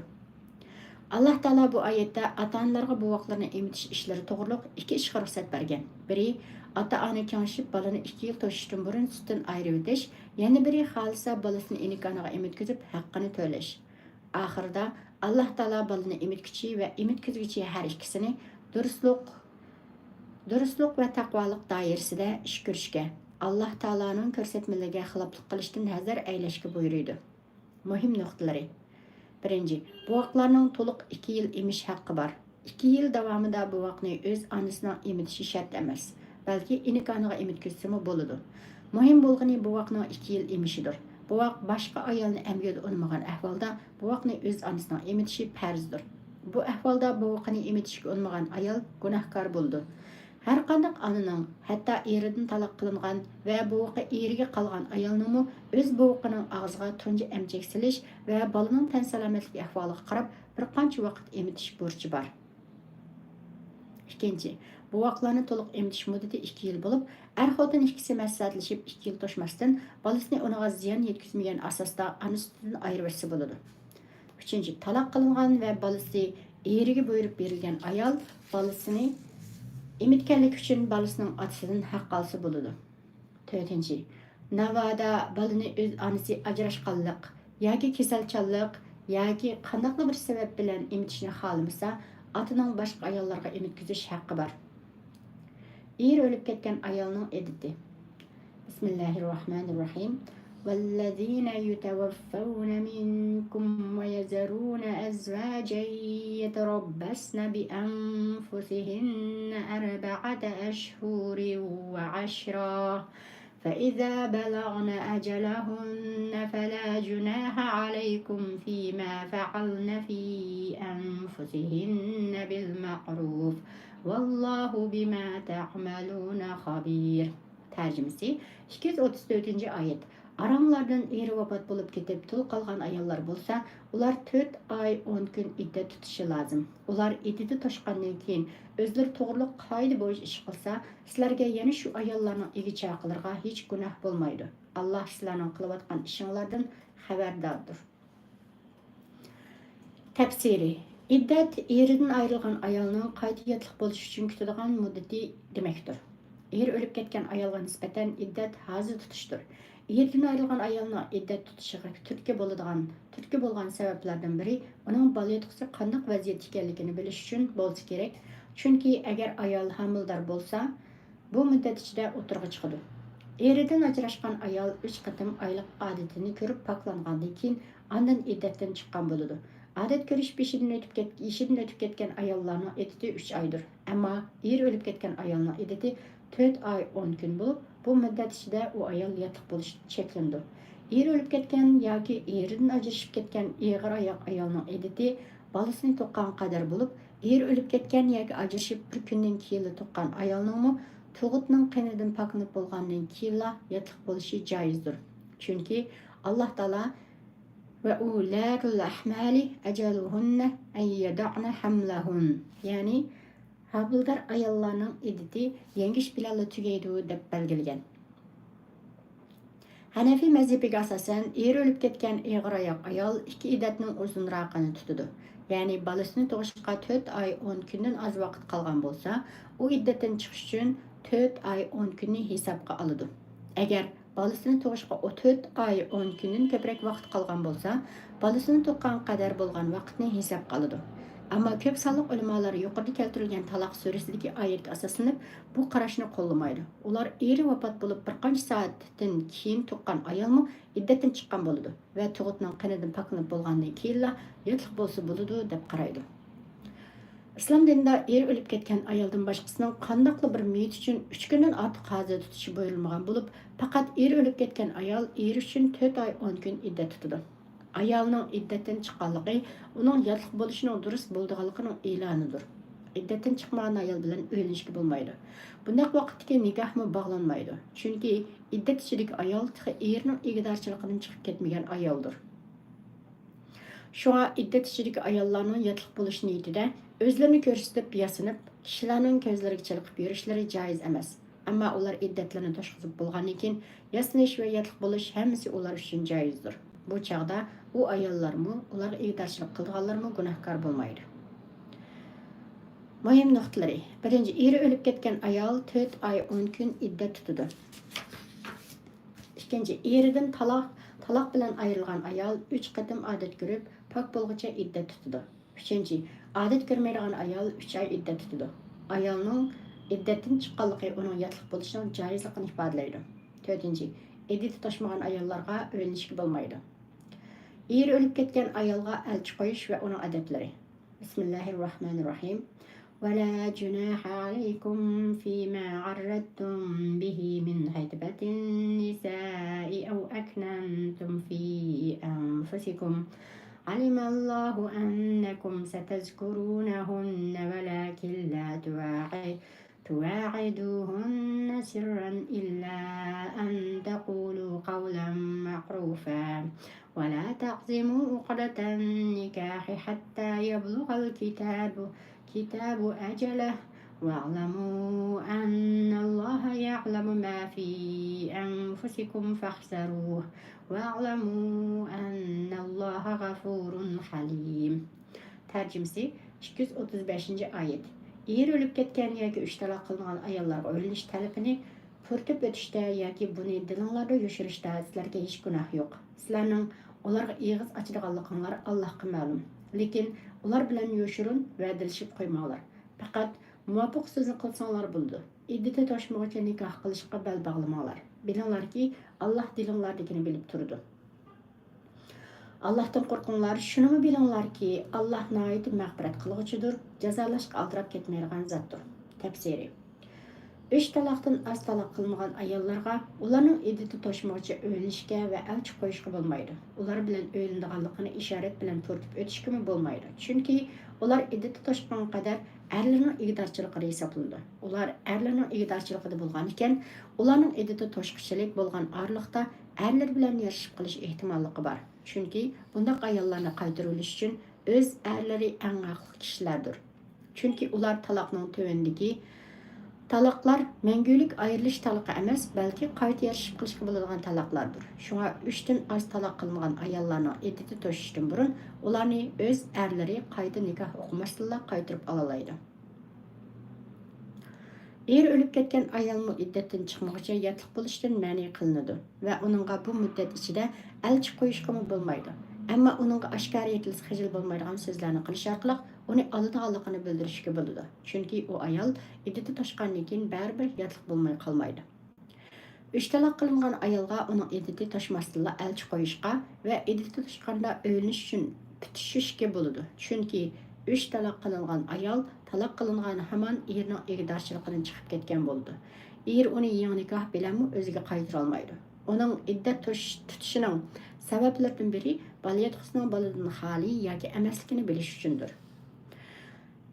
ئاللاھ تائالا بۇ ئايەتتە ئاتا-ئانىلارغا بوۋاقلىرىنى ئېمىتىش ئىشلىرى توغرۇلۇق ئىككى ئىشقا رۇخسەت بەرگەن. بىرى، ئاتا-ئانا كېڭىشىپ بالىنى ئىككى يىل توشۇشتىن بۇرۇن سۈتتىن ئايرىۋېتىش، يەنە بىرى، خالىسا بالىسىنى ئىنىكانىغا ئېمىتكۈزۈپ ھەققىنى تۆلەش. ئاخىرىدا، ئاللاھ تائالا بالىنى ئېمىتكۈچى ۋە ئېمىتكۈزگۈچى ھەر ئىككىسىنى دۇرۇسلۇق، دۇرۇسلۇق ۋە تەقۋالىق دائىرىسىدە ئىش كۆرۈشكە، ئاللاھ تائالانىڭ كۆرسەتمىلىرىگە خىلاپلىق قىلىشتىن ھەزەر ئەيلەشكە بۇيرۇيدۇ. مۇھىم نۇقتىلىرى. بىرىنچى، بوۋاقلارنىڭ تولۇق ئىككى يىل ئېمىش ھەققى بار. ئىككى يىل داۋامىدا بوۋاقنى ئۆز ئانىسىنىڭ ئېمىتىشى شەرت ئەمەس، بەلكى ئىنىكانىغا ئېمىتكۈزسىمۇ بولىدۇ. مۇھىم بولغىنى بوۋاقنىڭ ئىككى يىل ئېمىشىدۇر. بوۋاق باشقا ئايالنى ئەمگىدە ئۇنىمىغان ئەھۋالدا بوۋاقنى ئۆز ئانىسىنىڭ ئېمىتىشى پەرزدۇر. بۇ ئەھۋالدا بوۋىقىنى ئېمىتىشكە ئۇنىمىغان ئايال گۇناھكار بولىدۇ. ھەرقانداق ئانىنىڭ، ھەتتا ئېرىدىن تالاق قىلىنغان ۋە بوۋىقى ئېرىگە قالغان ئايالنىڭمۇ ئۆز بوۋىقىنىڭ ئاغزىغا تۇنجى ئەمچەك سېلىش ۋە بالىنىڭ تەن سالامەتلىكى ئەھۋالىغا قاراپ بىر قانچە ۋاقىت ئېمىتىش بۇرچى بار. ئىككىنچى، بوۋاقلارنى تولۇق ئېمىتىش مۇددىتى ئىككى يىل بولۇپ، ئەر-خوتۇن ئىككىسى مەسلىھەتلىشىپ ئىككى يىل توشماستىن بالىسىنى ئۇنىڭغا زىيان يەتكۈزمىگەن ئاساستا ئانا سۈتىدىن ئايرىۋەتسە بولىدۇ. ئۈچىنچى، تالاق قىلىنغان ۋە بالىسى ئېرىگە بۇيرۇپ بېرىلگەن ئايال بالىسىنى ئېمىتكەنلىكى ئۈچۈن بالىسىنىڭ ئاتىسىدىن ھەق ئالسا بولىدۇ. تۆتىنچى، ناۋادا بالىنى ئۆز ئانىسى ئاجراشقانلىق ياكى كېسەلچانلىق ياكى قانداقلا بىر سەۋەب بىلەن ئېمىتىشنى خالىمىسا، ئاتىنىڭ باشقا ئاياللارغا ئېمىتكۈزۈش ھەققى بار. ئېرى ئۆلۈپ كەتكەن ئايالنىڭ ئىددىتى. بسم الله الرحمن الرحيم. والذين يتوفون منكم ويذرون أزواجا يتربصن بأنفسهن أربعة أشهر وعشرا، فإذا بلغن أجلهن فلا جناح عليكم فيما فعلن في أنفسهن بالمعروف، والله بما تعملون خبير. تەرجىمىسى، ئىككى يۈز ئوتتۇز تۆتىنچى ئايەت. ئاراڭلاردىن ئېرى ۋاپات بولۇپ كېتىپ، تۇل قالغان ئاياللار بولسا، ئۇلار تۆت ئاي، ئون كۈن ئىددەت تۇتۇشى لازىم. ئۇلار ئىددىتى توشقاندىن كېيىن، ئۆزلىرى توغرۇلۇق قائىدە بويىچە ئىش قىلسا، سىلەرگە يەنە شۇ ئاياللارنىڭ ئىگە-چاقىلىرىغا ھېچ گۇناھ بولمايدۇ. ئاللاھ سىلەرنىڭ قىلىۋاتقان ئىشىڭلاردىن خەۋەرداردۇر. تەپسىرى: ئىددەت ئېرىدىن ئايرىلغان ئايالنىڭ قايتا ياتلىق بولۇش ئۈچۈن كۈتىدىغان مۇددىتى دېمەكتۇر. ئېرى ئۆلۈپ كەتكەن ئايالغا نىسبەتەن ئىددەت ھازا تۇتۇشتۇر. ئېرىدىن ئايرىلغان ئايالنىڭ ئىددەت تۇتۇشىغا تۈرتكە بولىدىغان، تۈرتكە بولغان سەۋەبلەردىن بىرى ئۇنىڭ بالا يوتقىسى قانداق ۋەزىيەتتە ئىكەنلىكىنى بىلىش ئۈچۈن بولسا كېرەك. چۈنكى ئەگەر ئايال ھامىلىدار بولسا، بۇ مۇددەت ئىچىدە ئوتتۇرىغا چىقىدۇ. ئېرىدىن ئاجراشقان ئايال ئۈچ قېتىم ئايلىق ئادىتىنى كۆرۈپ پاكلانغاندىن كېيىن ئاندىن ئىددەتتىن چىققان بولىدۇ. ئادەت كۆرۈش بېشىدىن ئۆتۈپ كەت-، يېشىدىن ئۆتۈپ كەتكەن ئاياللارنىڭ ئىددىتى ئۈچ ئايدۇر. ئەمما ئېرى ئۆلۈپ كەتكەن ئايالنىڭ ئىددىتى تۆت ئاي ئون كۈن بولۇپ، بۇ مۇددەت ئىچىدە ئۇ ئايال ياتلىق بولۇشتىن چەكلىنىدۇ. ئېرى ئۆلۈپ كەتكەن ياكى ئېرىدىن ئاجرىشىپ كەتكەن ئېغىر ئاياق ئايالنىڭ ئىددىتى بالىسىنى تۇغقان قەدەر بولۇپ، ئېرى ئۆلۈپ كەتكەن ياكى ئاجرىشىپ بىر كۈندىن كېيىنلا تۇغقان ئايالنىڭمۇ تۇغۇتنىڭ قېنىدىن پاكلىنىپ بولغاندىن كېيىنلا ياتلىق بولۇشى جايىزدۇر. چۈنكى ئاللاھ تائالا: «وأولاة الأحمال أجلهن أن يضعن حملهن»، يەنى ھامىلىدار ئاياللارنىڭ ئىددىتى يەڭگىش بىلەنلا تۈگەيدۇ دەپ بەلگىلىگەن. ھەنەفىي مەزھىپىگە ئاساسەن، ئېرى ئۆلۈپ كەتكەن ئېغىر ئاياق ئايال ئىككى ئىددەتنىڭ ئۇزۇنراقىنى تۇتىدۇ. يەنى بالىسىنى تۇغۇشقا تۆت ئاي ئون كۈندىن ئاز ۋاقىت قالغان بولسا، ئۇ ئىددەتتىن چىقىش ئۈچۈن تۆت ئاي ئون كۈننى ھېسابقا ئالىدۇ. ئەگەر بالىسىنى تۇغۇشقا ئۇ تۆت ئاي ئون كۈندىن كۆپرەك ۋاقىت قالغان بولسا، بالىسىنى تۇغقان قەدەر بولغان ۋاقىتنى ھېسابقا ئالىدۇ. ئەمما كۆپ سانلىق ئۆلىمالار يۇقىرىدا كەلتۈرۈلگەن تالاق سۈرىسىدىكى ئايەتكە ئاساسلىنىپ، بۇ قاراشنى قوللىمايدۇ. ئۇلار ئېرى ۋاپات بولۇپ بىر قانچە سائەتتىن كېيىن تۇغقان ئايالمۇ ئىددەتتىن چىققان بولىدۇ ۋە تۇغۇتنىڭ قېنىدىن پاكلىنىپ بولغاندىن كېيىنلا ياتلىق بولسا بولىدۇ، دەپ قارايدۇ. ئىسلام دىنىدا ئېرى ئۆلۈپ كەتكەن ئايالدىن باشقىسىنىڭ قانداقلا بىر مېيىت ئۈچۈن ئۈچ كۈندىن ئارتۇق ھازا تۇتۇشى بۇيرۇلمىغان بولۇپ، پەقەت ئېرى ئۆلۈپ كەتكەن ئايال ئېرى ئۈچۈن تۆت ئاي ئون كۈن ئىددەت تۇتىدۇ. ئايالنىڭ ئىددەتتىن چىققانلىقى ئۇنىڭ ياتلىق بولۇشىنىڭ دۇرۇس بولىدىغانلىقىنىڭ ئېلانىدۇر. ئىددەتتىن چىقمىغان ئايال بىلەن ئۆيلىنىشكە بولمايدۇ. بۇنداق ۋاقىتتىكى نىكاھمۇ باغلانمايدۇ. چۈنكى ئىددەت ئىچىدىكى ئايال تېخى ئېرىنىڭ ئىگىدارچىلىقىدىن چىقىپ كەتمىگەن ئايالدۇر. شۇڭا ئىددەت ئىچىدىكى ئاياللارنىڭ ياتلىق بولۇش نىيىتىدە ئۆزلىرىنى كۆرسىتىپ، ياسىنىپ، كىشىلەرنىڭ كۆزلىرىگە چېلىقىپ يۈرۈشلىرى جايىز ئەمەس. ئەمما ئۇلار ئىددەتلىرىنى توشقۇزۇپ بولغاندىن كېيىن، ياسىنىش ۋە ياتلىق بولۇش ھەممىسى ئۇلار ئۈچۈن جايىزدۇر. بۇ چاغدا ئۇ ئاياللارمۇ، ئۇلارغا ئىگىدارچىلىق قىلىدىغانلارمۇ گۇناھكار بولمايدۇ. مۇھىم نۇقتىلىرى: بىرىنچى، ئېرى ئۆلۈپ كەتكەن ئايال تۆت ئاي ئون كۈن ئىددەت تۇتىدۇ. ئىككىنچى، ئېرىدىن تالاق، تالاق بىلەن ئايرىلغان ئايال ئۈچ قېتىم ئادەت كۆرۈپ، پاك بولغۇچە ئىددەت تۇتىدۇ. ئۈچىنچى، ئادەت كۆرمەيدىغان ئايال ئۈچ ئاي ئىددەت تۇتىدۇ. ئايالنىڭ ئىددەتتىن چىققانلىقى ئۇنىڭ ياتلىق بولۇشىنىڭ جايىزلىقىنى ئىپادىلەيدۇ. تۆتىنچى، ئىددىتى توشمىغان ئاياللارغا ئۆيلىنىشكە بولمايدۇ. ئېرى ئۆلۈپ كەتكەن ئايالغا ئەلچى قويۇش ۋە ئۇنىڭ ئەدەپلىرى. بسم الله الرحمن الرحيم. ولا جناح عليكم فيما عرضتم به من خطبة النساء أو أكننتم في أنفسكم. علم الله أنكم ستذكرونهن ولكن لا تواعدوهن سرا إلا أن تقولوا قولا معروفا ولا تعزموا عقدة النكاح حتى يبلغ الكتاب كتاب أجله واعلموا أن الله يعلم ما في أنفسكم فاحذروه واعلموا أن الله غفور حليم. تەرجىمىسى: ئىككى يۈز ئوتتۇز بەشىنچى ئايەت. ئېرى ئۆلۈپ كەتكەن ياكى ئۈچ تالاق قىلىنغان ئاياللارغا ئۆيلىنىش تەلىپىنى پۈرتۈپ ئۆتۈشتە ياكى بۇنى دىلىڭلاردا يوشۇرۇشتا سىلەرگە ھېچ گۇناھ يوق. سىلەرنىڭ ئۇلارغا ئېغىز ئاچىدىغانلىقىڭلار ئاللاھقا مەلۇم. لېكىن ئۇلار بىلەن يوشۇرۇن ۋەدىلىشىپ قويماڭلار. پەقەت مۇۋاپىق سۆزنى قىلساڭلار بولىدۇ. ئىددىتى توشمىغۇچە نىكاھ قىلىشقا بەل باغلىماڭلار. بىلىڭلاركى، ئاللاھ دىلىڭلاردىكىنى بىلىپ تۇرىدۇ. ئاللاھتىن قورقۇڭلار، شۇنىمۇ بىلىڭلاركى، ئاللاھ ناھايىتى مەغپىرەت قىلغۇچىدۇر، جازالاشقا ئالدىراپ كەتمەيدىغان زاتتۇر. تەپسىرى: ئۈچ تالاقتىن ئاز تالاق قىلمىغان ئاياللارغا ئۇلارنىڭ ئىددىتى توشمىغۇچە ئۆيلىنىشكە ۋە ئەلچى قويۇشقا بولمايدۇ. ئۇلار بىلەن ئۆيلىنىدىغانلىقىنى ئىشارەت بىلەن پۈرتۈپ ئۆتۈشكىمۇ بولمايدۇ. چۈنكى ئۇلار ئىددىتى توشقان قەدەر ئەرلىرىنىڭ ئىگىدارچىلىقىدا ھېسابلىنىدۇ. ئۇلار ئەرلىرىنىڭ ئىگىدارچىلىقىدا بولغانىكەن، ئۇلارنىڭ ئىددىتى توشقۇچىلىك بولغان ئارىلىقتا ئەرلىرى بىلەن يارىشىپ قېلىش ئېھتىماللىقى بار. چۈنكى بۇنداق ئاياللارنى قايتۇرۇۋېلىش ئۈچۈن ئۆز ئەرلىرى ئەڭ ھەقلىق كىشىلەردۇر. چۈنكى ئۇلار تالاقنىڭ تۆۋەندىكى تالاقلار مەڭگۈلۈك ئايرىلىش تالاقى ئەمەس، بەلكى قايتا يارىشىپ قېلىشقا بولىدىغان تالاقلاردۇر. شۇڭا ئۈچتىن ئاز تالاق قىلىنغان ئاياللارنىڭ ئىددىتى توشۇشتىن بۇرۇن ئۇلارنى ئۆز ئەرلىرى قايتا نىكاھ ئوقۇماستىنلا قايتۇرۇپ ئالالايدۇ. ئېرى ئۆلۈپ كەتكەن ئايالمۇ ئىددەتتىن چىقمىغۇچە ياتلىق بولۇشتىن مەنئى قىلىنىدۇ ۋە ئۇنىڭغا بۇ مۇددەت ئىچىدە ئەلچى قويۇشقىمۇ بولمايدۇ. ئەمما ئۇنىڭغا ئاشكارا ئېيتىلسا خىجىل بولمايدىغان سۆزلەرنى قىلىش ئارقىلىق ئۇنى ئالىدىغانلىقىنى بىلدۈرۈشكە بولىدۇ. چۈنكى ئۇ ئايال ئىددىتى توشقاندىن كېيىن بەرىبىر ياتلىق بولماي قالمايدۇ. ئۈچ تالاق قىلىنغان ئايالغا ئۇنىڭ ئىددىتى توشماستىنلا ئەلچى قويۇشقا ۋە ئىددىتى توشقاندا ئۆيلىنىش ئۈچۈن پۈتۈشۈشكە بولىدۇ. چۈنكى ئۈچ تالاق قىلىنغان ئايال تالاق قىلىنغان ھامان ئېرىنىڭ ئىگىدارچىلىقىدىن چىقىپ كەتكەن بولىدۇ. ئېرى ئۇنى يېڭى نىكاھ بىلەنمۇ ئۆزىگە قايتۇرالمايدۇ. ئۇنىڭ ئىددەت توش-، تۇتۇشىنىڭ سەۋەبلىرىدىن بىرى بالىياتقۇسىنىڭ بالىدىن خالىي ياكى ئەمەسلىكىنى بىلىش ئۈچۈندۇر.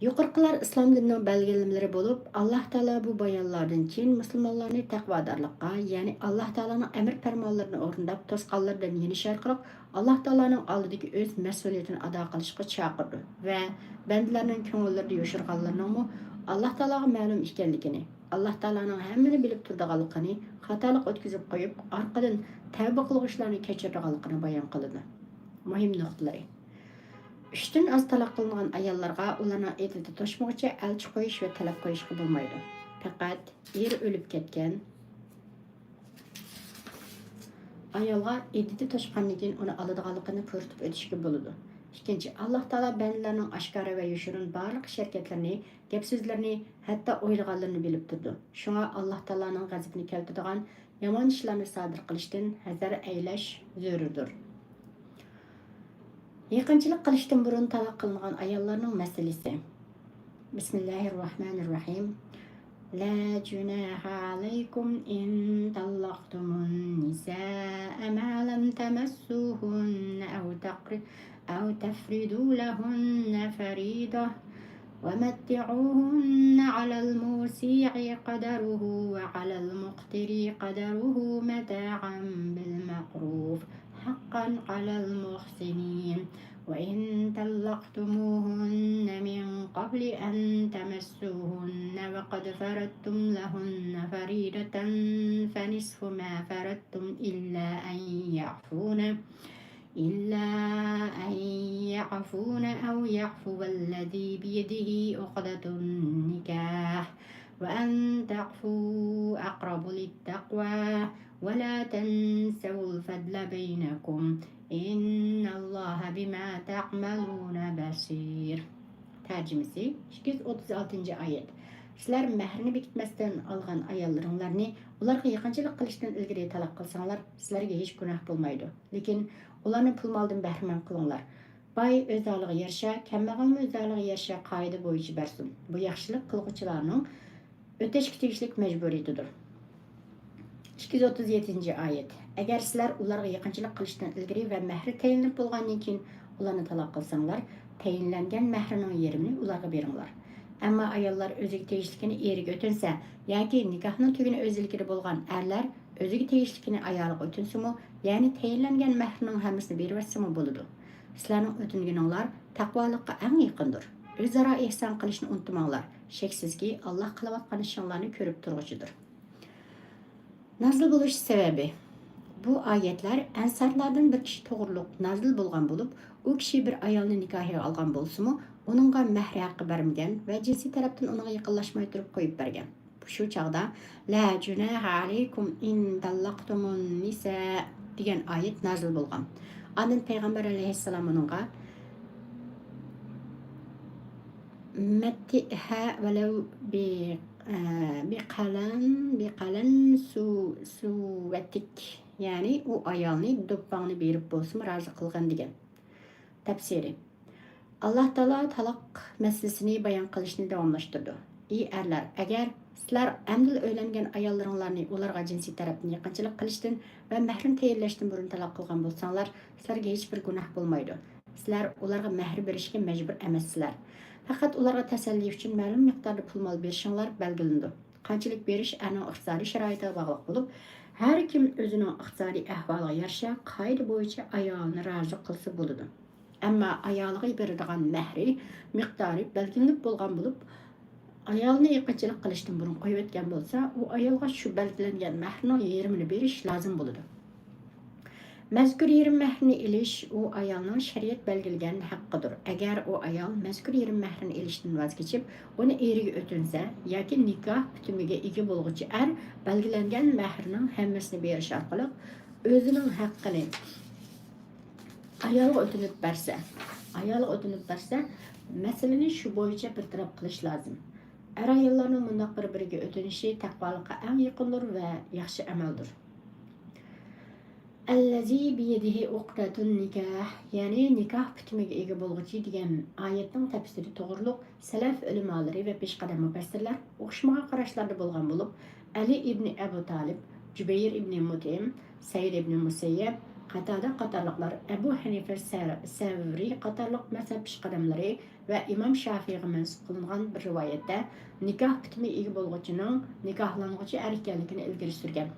يۇقىرىقىلار ئىسلام دىنىنىڭ بەلگىلىمىلىرى بولۇپ، ئاللاھ تائالا بۇ بايانلاردىن كېيىن مۇسۇلمانلارنى تەقۋادارلىققا، يەنى ئاللاھ تائالانىڭ ئەمر پەرمانلىرىنى ئورۇنداپ، توسقانلىرىدىن يېنىش ئارقىلىق ئاللاھ تائالانىڭ ئالدىدىكى ئۆز مەسئۇلىيىتىنى ئادا قىلىشقا چاقىرىدۇ ۋە بەندىلەرنىڭ كۆڭۈللىرىدە يوشۇرغانلىرىنىڭمۇ ئاللاھ تائالاغا مەلۇم ئىكەنلىكىنى، ئاللاھ تائالانىڭ ھەممىنى بىلىپ تۇرىدىغانلىقىنى خاتالىق ئۆتكۈزۈپ قويۇپ، ئارقىدىن تەۋبە قىلغۇچىلارنى كەچۈرىدىغانلىقىنى بايان قىلىدۇ. مۇھىم نۇقتىلىرى. ئۈچتىن ئاز تالاق قىلىنغان ئاياللارغا ئۇلارنىڭ ئىددىتى توشمىغۇچە ئەلچى قويۇش ۋە تەلەپ قويۇشقا بولمايدۇ. پەقەت ئېرى ئۆلۈپ كەتكەن ئايالغا ئىددىتى توشقاندىن كېيىن ئۇنى ئالىدىغانلىقىنى پۇرىتىپ ئۆتۈشكە بولىدۇ. ئىككىنچى، ئاللاھ تائالا بەندىلەرنىڭ ئاشكارا ۋە يوشۇرۇن بارلىق ئىش-ھەرىكەتلىرىنى، گەپ-سۆزلىرىنى، ھەتتا ئويلىغانلىرىنى بىلىپ تۇرىدۇ. شۇڭا ئاللاھ تائالانىڭ غەزىپىنى كەلتۈرىدىغان يامان ئىشلارنى سادىر قىلىشتىن ھەزەر ئەيلەش زۆرۈردۇر. يېقىنچىلىق قىلىشتىن بۇرۇن تالاق قىلىنغان ئاياللارنىڭ مەسىلىسى. بىسمىللاھىررەھمانىررەھىم. لا جناح عليكم إن طلقتم النساء ما لم تمسوهن أو تقر-، أو تفرضوا لهن فريضة. ومتعوهن على الموسع قدره وعلى المقتر قدره متاعا بالمعروف حقا على المحسنين. وإن طلقتموهن من قبل أن تمسوهن وقد فرضتم لهن فريضة فنصف ما فرضتم إلا أن يعفون إلا أن يعفون أو يعفو الذي بيده عقدة النكاح وأن تعفوا أقرب للتقوى ولا تنسوا الفضل بينكم إن الله بما تعملون بصير. تەرجىمىسى، ئىككى يۈز ئوتتۇز ئالتىنچى ئايەت. سىلەر مەھرىنى بېكىتمەستىن ئالغان ئاياللىرىڭلارنى ئۇلارغا يېقىنچىلىق قىلىشتىن ئىلگىرى تالاق قىلساڭلار، سىلەرگە ھېچ گۇناھ بولمايدۇ. لېكىن ئۇلارنى پۇل-مالدىن بەھرىمەن قىلىڭلار. باي ئۆز ھالىغا يارىشا، كەمبەغەلمۇ ئۆز ھالىغا يارىشا قائىدە بويىچە بەرسۇن. بۇ ياخشىلىق قىلغۇچىلارنىڭ ئۆتەشكە تېگىشلىك مەجبۇرىيىتىدۇر. ئىككى يۈز ئوتتۇز يەتتىنچى ئايەت. ئەگەر سىلەر ئۇلارغا يېقىنچىلىق قىلىشتىن ئىلگىرى ۋە مەھرى تەيىنلىنىپ بولغاندىن كېيىن ئۇلارنى تالاق قىلساڭلار، تەيىنلەنگەن مەھرىنىڭ يېرىمىنى ئۇلارغا بېرىڭلار. ئەمما ئاياللار ئۆزىگە تېگىشلىكىنى ئېرىگە ئۆتۈنسە ياكى نىكاھنىڭ تۈگۈنى ئۆزىلىكىدە بولغان ئەرلەر ئۆزىگە تېگىشلىكىنى ئايالىغا ئۆتۈنسىمۇ، يەنى تەيىنلەنگەن مەھرىنىڭ ھەممىسىنى بېرىۋەتسىمۇ بولىدۇ. سىلەرنىڭ ئۆتۈنگىنىڭلار تەقۋالىققا ئەڭ يېقىندۇر. ئۆزئارا ئېھسان قىلىشنى ئۇنتۇماڭلار. شەكسىزكى، ئاللاھ قىلىۋاتقان ئىشىڭلارنى كۆرۈپ تۇرغۇچىدۇر. نازىل بولۇش سەۋەبى. بۇ ئايەتلەر ئەنسارلاردىن بىر كىشى توغرۇلۇق نازىل بولغان بولۇپ، ئۇ كىشى بىر ئايالنى نىكاھىغا ئالغان بولسىمۇ، ئۇنىڭغا مەھرى ھەققى بەرمىگەن ۋە جىنسىي تەرەپتىن ئۇنىڭغا يېقىنلاشماي تۇرۇپ قويۇپ بەرگەن. شۇ چاغدا، لا جۇناھە ئەلەيكۇم ئىن تاللاقتۇمۇن نىسا دېگەن ئايەت نازىل بولغان. ئاندىن پەيغەمبەر ئەلەيھىسسالام ئۇنىڭغا، مەتتىئھا ۋەلەۋ بى-، ئە، بىقەلەن، بىقەلەن سۇ-، سۇۋەتىك، يەنى ئۇ ئايالنى دوپپاڭنى بېرىپ بولسىمۇ رازى قىلغىن دېگەن. تەپسىرى. ئاللاھ تائالا تالاق مەسىلىسىنى بايان قىلىشنى داۋاملاشتۇرىدۇ. ئى ئەرلەر، ئەگەر سىلەر ئەمدىلا ئۆيلەنگەن ئاياللىرىڭلارنى ئۇلارغا جىنسىي تەرەپتىن يېقىنچىلىق قىلىشتىن ۋە مەھرىنى تەيىنلەشتىن بۇرۇن تالاق قىلغان بولساڭلار، سىلەرگە ھېچبىر گۇناھ بولمايدۇ. سىلەر ئۇلارغا مەھرى بېرىشكە مەجبۇر ئەمەسسىلەر. پەقەت ئۇلارغا تەسەللى ئۈچۈن مەلۇم مىقداردا پۇل-مال بېرىشىڭلار بەلگىلىنىدۇ. قانچىلىك بېرىش ئەرنىڭ ئىقتىسادىي شارائىتىغا باغلىق بولۇپ، ھەر كىم ئۆزىنىڭ ئىقتىسادىي ئەھۋالىغا يارىشا قائىدە بويىچە ئايالىنى رازى قىلسا بولىدۇ. ئەمما ئايالىغا بېرىدىغان مەھرى مىقدارى بەلگىلىنىپ بولغان بولۇپ، ئايالنى يېقىنچىلىق قىلىشتىن بۇرۇن قويۇۋەتكەن بولسا، ئۇ ئايالغا شۇ بەلگىلەنگەن مەھرنىڭ يېرىمىنى بېرىش لازىم بولىدۇ. مەزكۇر يېرىم مەھرنى ئېلىش ئۇ ئايالنىڭ شەرىئەت بەلگىلىگەن ھەققىدۇر. ئەگەر ئۇ ئايال مەزكۇر يېرىم مەھرنى ئېلىشتىن ۋاز كېچىپ، ئۇنى ئېرىگە ئۆتۈنسە ياكى نىكاھ پۈتۈمىگە ئىگە بولغۇچى ئەر بەلگىلەنگەن مەھرنىڭ ھەممىسىنى بېرىش ئارقىلىق ئۆزىنىڭ ھەققىنى ئايالغا ئۆتۈنۈپ بەرسە، ئايالغا ئۆتۈنۈپ بەرسە، مەسىلىنى شۇ بويىچە بىر تەرەپ قىلىش لازىم. ئەر-ئاياللارنىڭ مۇنداق بىر-بىرىگە ئۆتۈنۈشى تەقۋالىققا ئەڭ يېقىندۇر ۋە ياخشى ئەمەلدۇر. ئەللەزى بىيەدىھى ئۇقدەتۇن نىكاھ، يەنى نىكاھ پۈتۈمىگە ئىگە بولغۇچى دېگەن ئايەتنىڭ تەپسىرى توغرۇلۇق سەلەف ئۆلىمالىرى ۋە پېشقەدەم مۇپەسسىرلەر ئوخشىمىغان قاراشلاردا بولغان بولۇپ، ئەلى ئىبنى ئەبۇ تالىپ، جۈبەير ئىبنى مۇتئىم، سەئىد ئىبنى مۇسەييەب، قاتادە قاتارلىقلار، ئەبۇ ھەنىفە سە-، سەۋرى قاتارلىق مەزھەپ پېشقەدەملىرى ۋە ئىمام شافىئىغا مەنسۇپ قىلىنغان بىر رىۋايەتتە نىكاھ پۈتۈمى ئىگە بولغۇچىنىڭ نىكاھلانغۇچى ئەر ئىكەنلىكىنى ئىلگىرى سۈرگەن.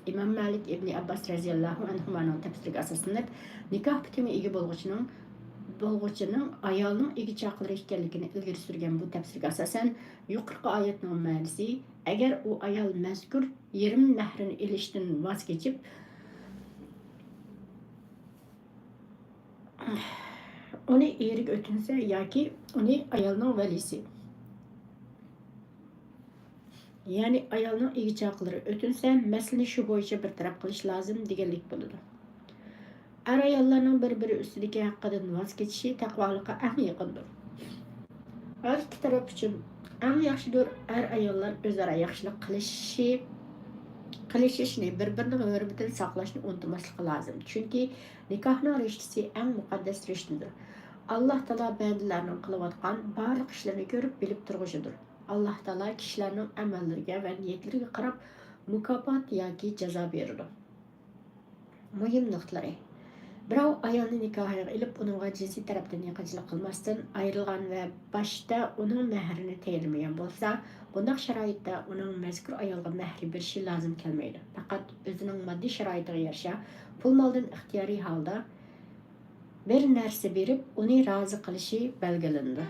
ئىمام مالىك ئىبنى ئابباس رەزىياللاھۇ ئەنھۇمانىڭ تەپسىرىگە ئاساسلىنىپ، نىكاھ پۈتۈمى ئىگە بولغۇچىنىڭ، بولغۇچىنىڭ ئايالنىڭ ئىگە چاقىلىرى ئىكەنلىكىنى ئىلگىرى سۈرگەن. بۇ تەپسىرگە ئاساسەن، يۇقىرىقى ئايەتنىڭ مەنىسى، ئەگەر ئۇ ئايال مەزكۇر يېرىم مەھرىنى ئېلىشتىن ۋاز كېچىپ، ئۇنى ئېرىگە ئۆتۈنسە ياكى ئۇنى ئايالنىڭ ۋەلىسى، يەنى ئايالنىڭ ئىگە چاقىلىرى ئۆتۈنسە، مەسىلىنى شۇ بويىچە بىر تەرەپ قىلىش لازىم دېگەنلىك بولىدۇ. ئەر-ئاياللارنىڭ بىر-بىرى ئۈستىدىكى ھەققىدىن ۋاز كېچىشى تەقۋالىققا ئەڭ يېقىندۇر. ھەر ئىككى تەرەپ ئۈچۈن ئەڭ ياخشىدۇر، ئەر-ئاياللار ئۆزئارا ياخشىلىق قىلىشىشى، قىلىشىشنى، بىر-بىرىنىڭ ھۆرمىتىنى ساقلاشنى ئۇنتۇماسلىقى لازىم. چۈنكى نىكاھنىڭ رىشتىسى ئەڭ مۇقەددەس رىشتىدۇر. ئاللاھ تائالا بەندىلەرنىڭ قىلىۋاتقان بارلىق ئىشلىرىنى كۆرۈپ، بىلىپ تۇرغۇچىدۇر. ئاللاھ تائالا كىشىلەرنىڭ ئەمەللىرىگە ۋە نىيەتلىرىگە قاراپ مۇكاپات ياكى جازا بېرىدۇ. مۇھىم نۇقتىلىرى. بىراۋ ئايالنى نىكاھىغا ئېلىپ، ئۇنىڭغا جىنسىي تەرەپتىن يېقىنچىلىق قىلماستىن ئايرىلغان ۋە باشتا ئۇنىڭ مەھرىنى تەيىنلىمىگەن بولسا، بۇنداق شارائىتتا ئۇنىڭ مەزكۇر ئايالغا مەھرى بېرىشى لازىم كەلمەيدۇ. پەقەت ئۆزىنىڭ ماددىي شارائىتىغا يارىشا پۇل-مالدىن ئىختىيارىي ھالدا بىر نەرسە بېرىپ، ئۇنى رازى قىلىشى بەلگىلىنىدۇ.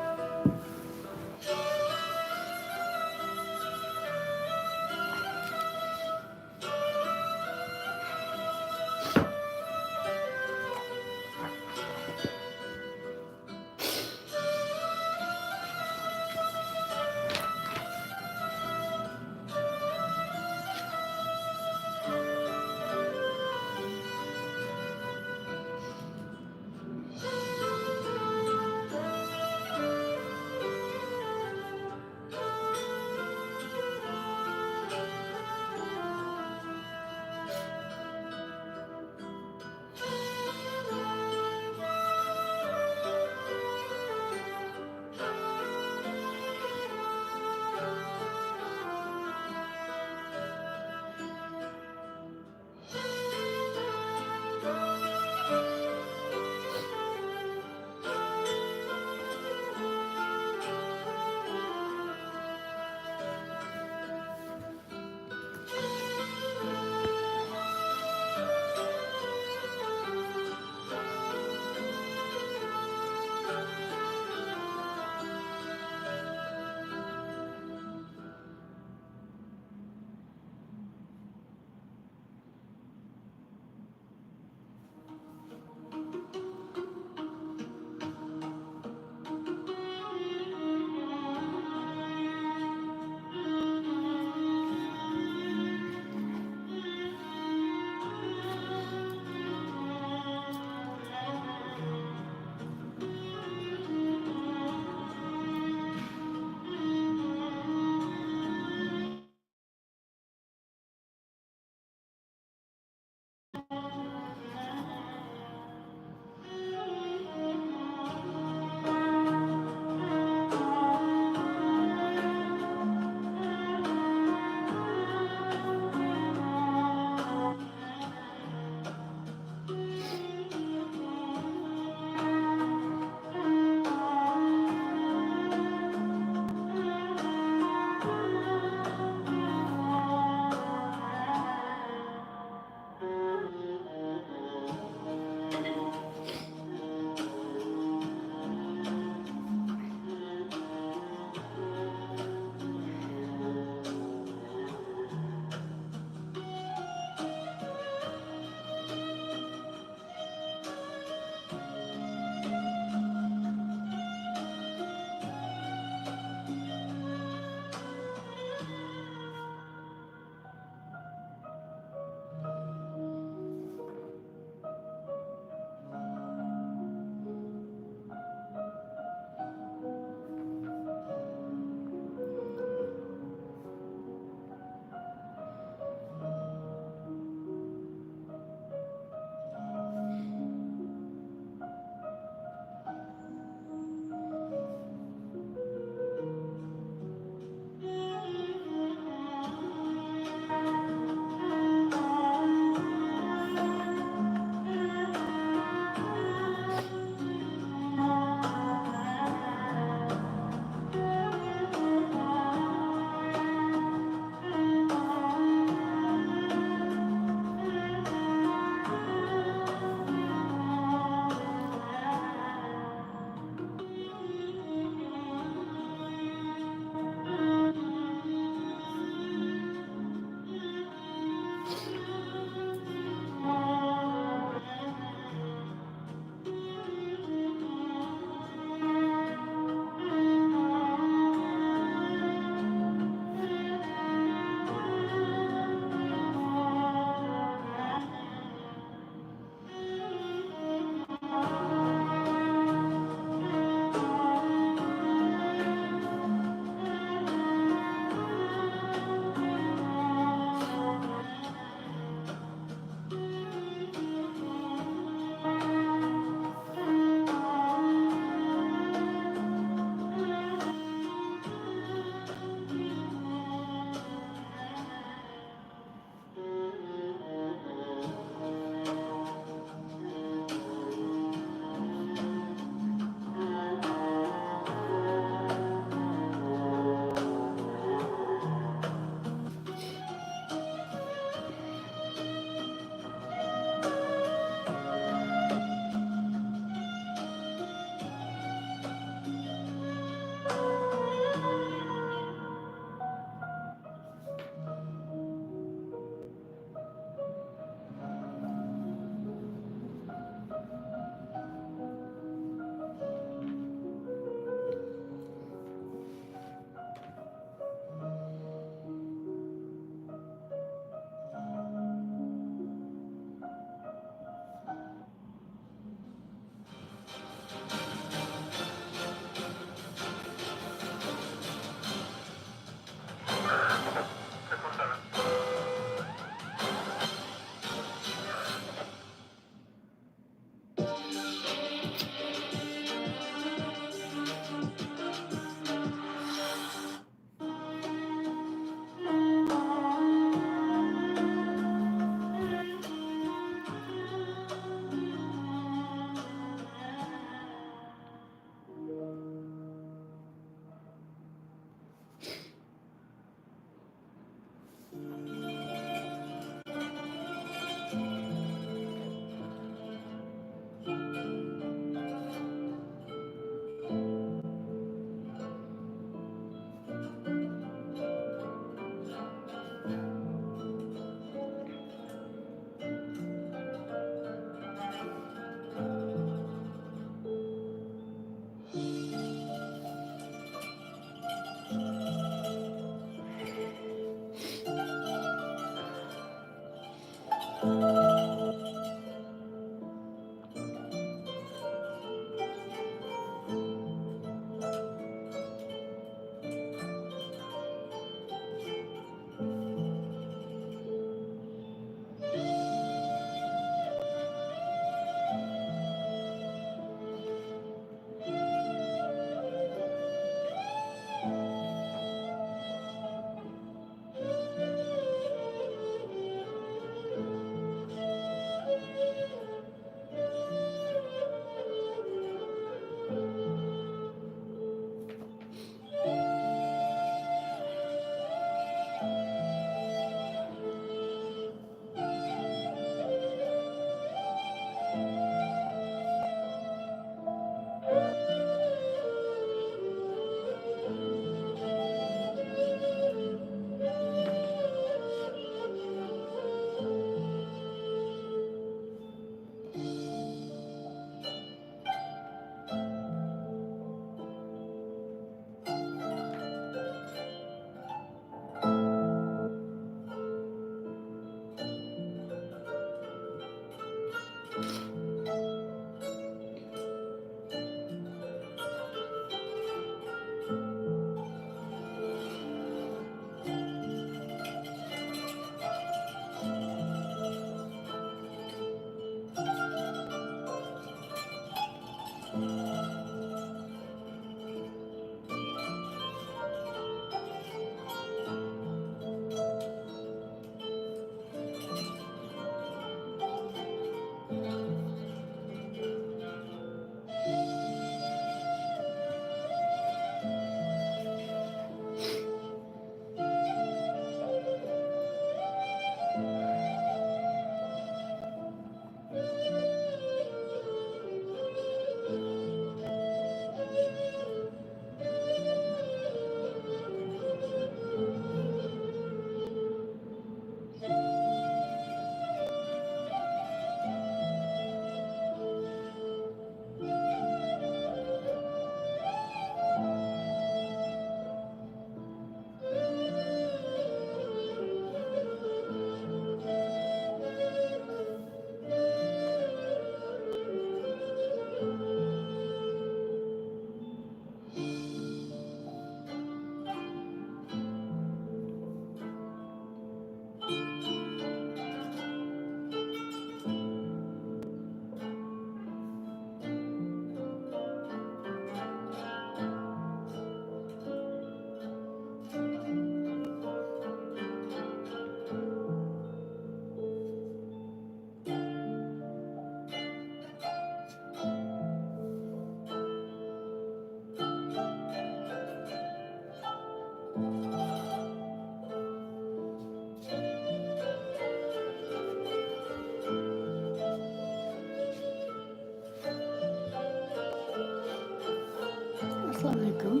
ئەسسالامۇئەلەيكۇم.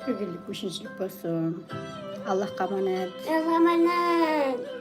ئىگىلىك، مۇشۇنچىلىك بولسۇن. ئاللاھقا ئامانەت. ئاللاھقا ئامانەت.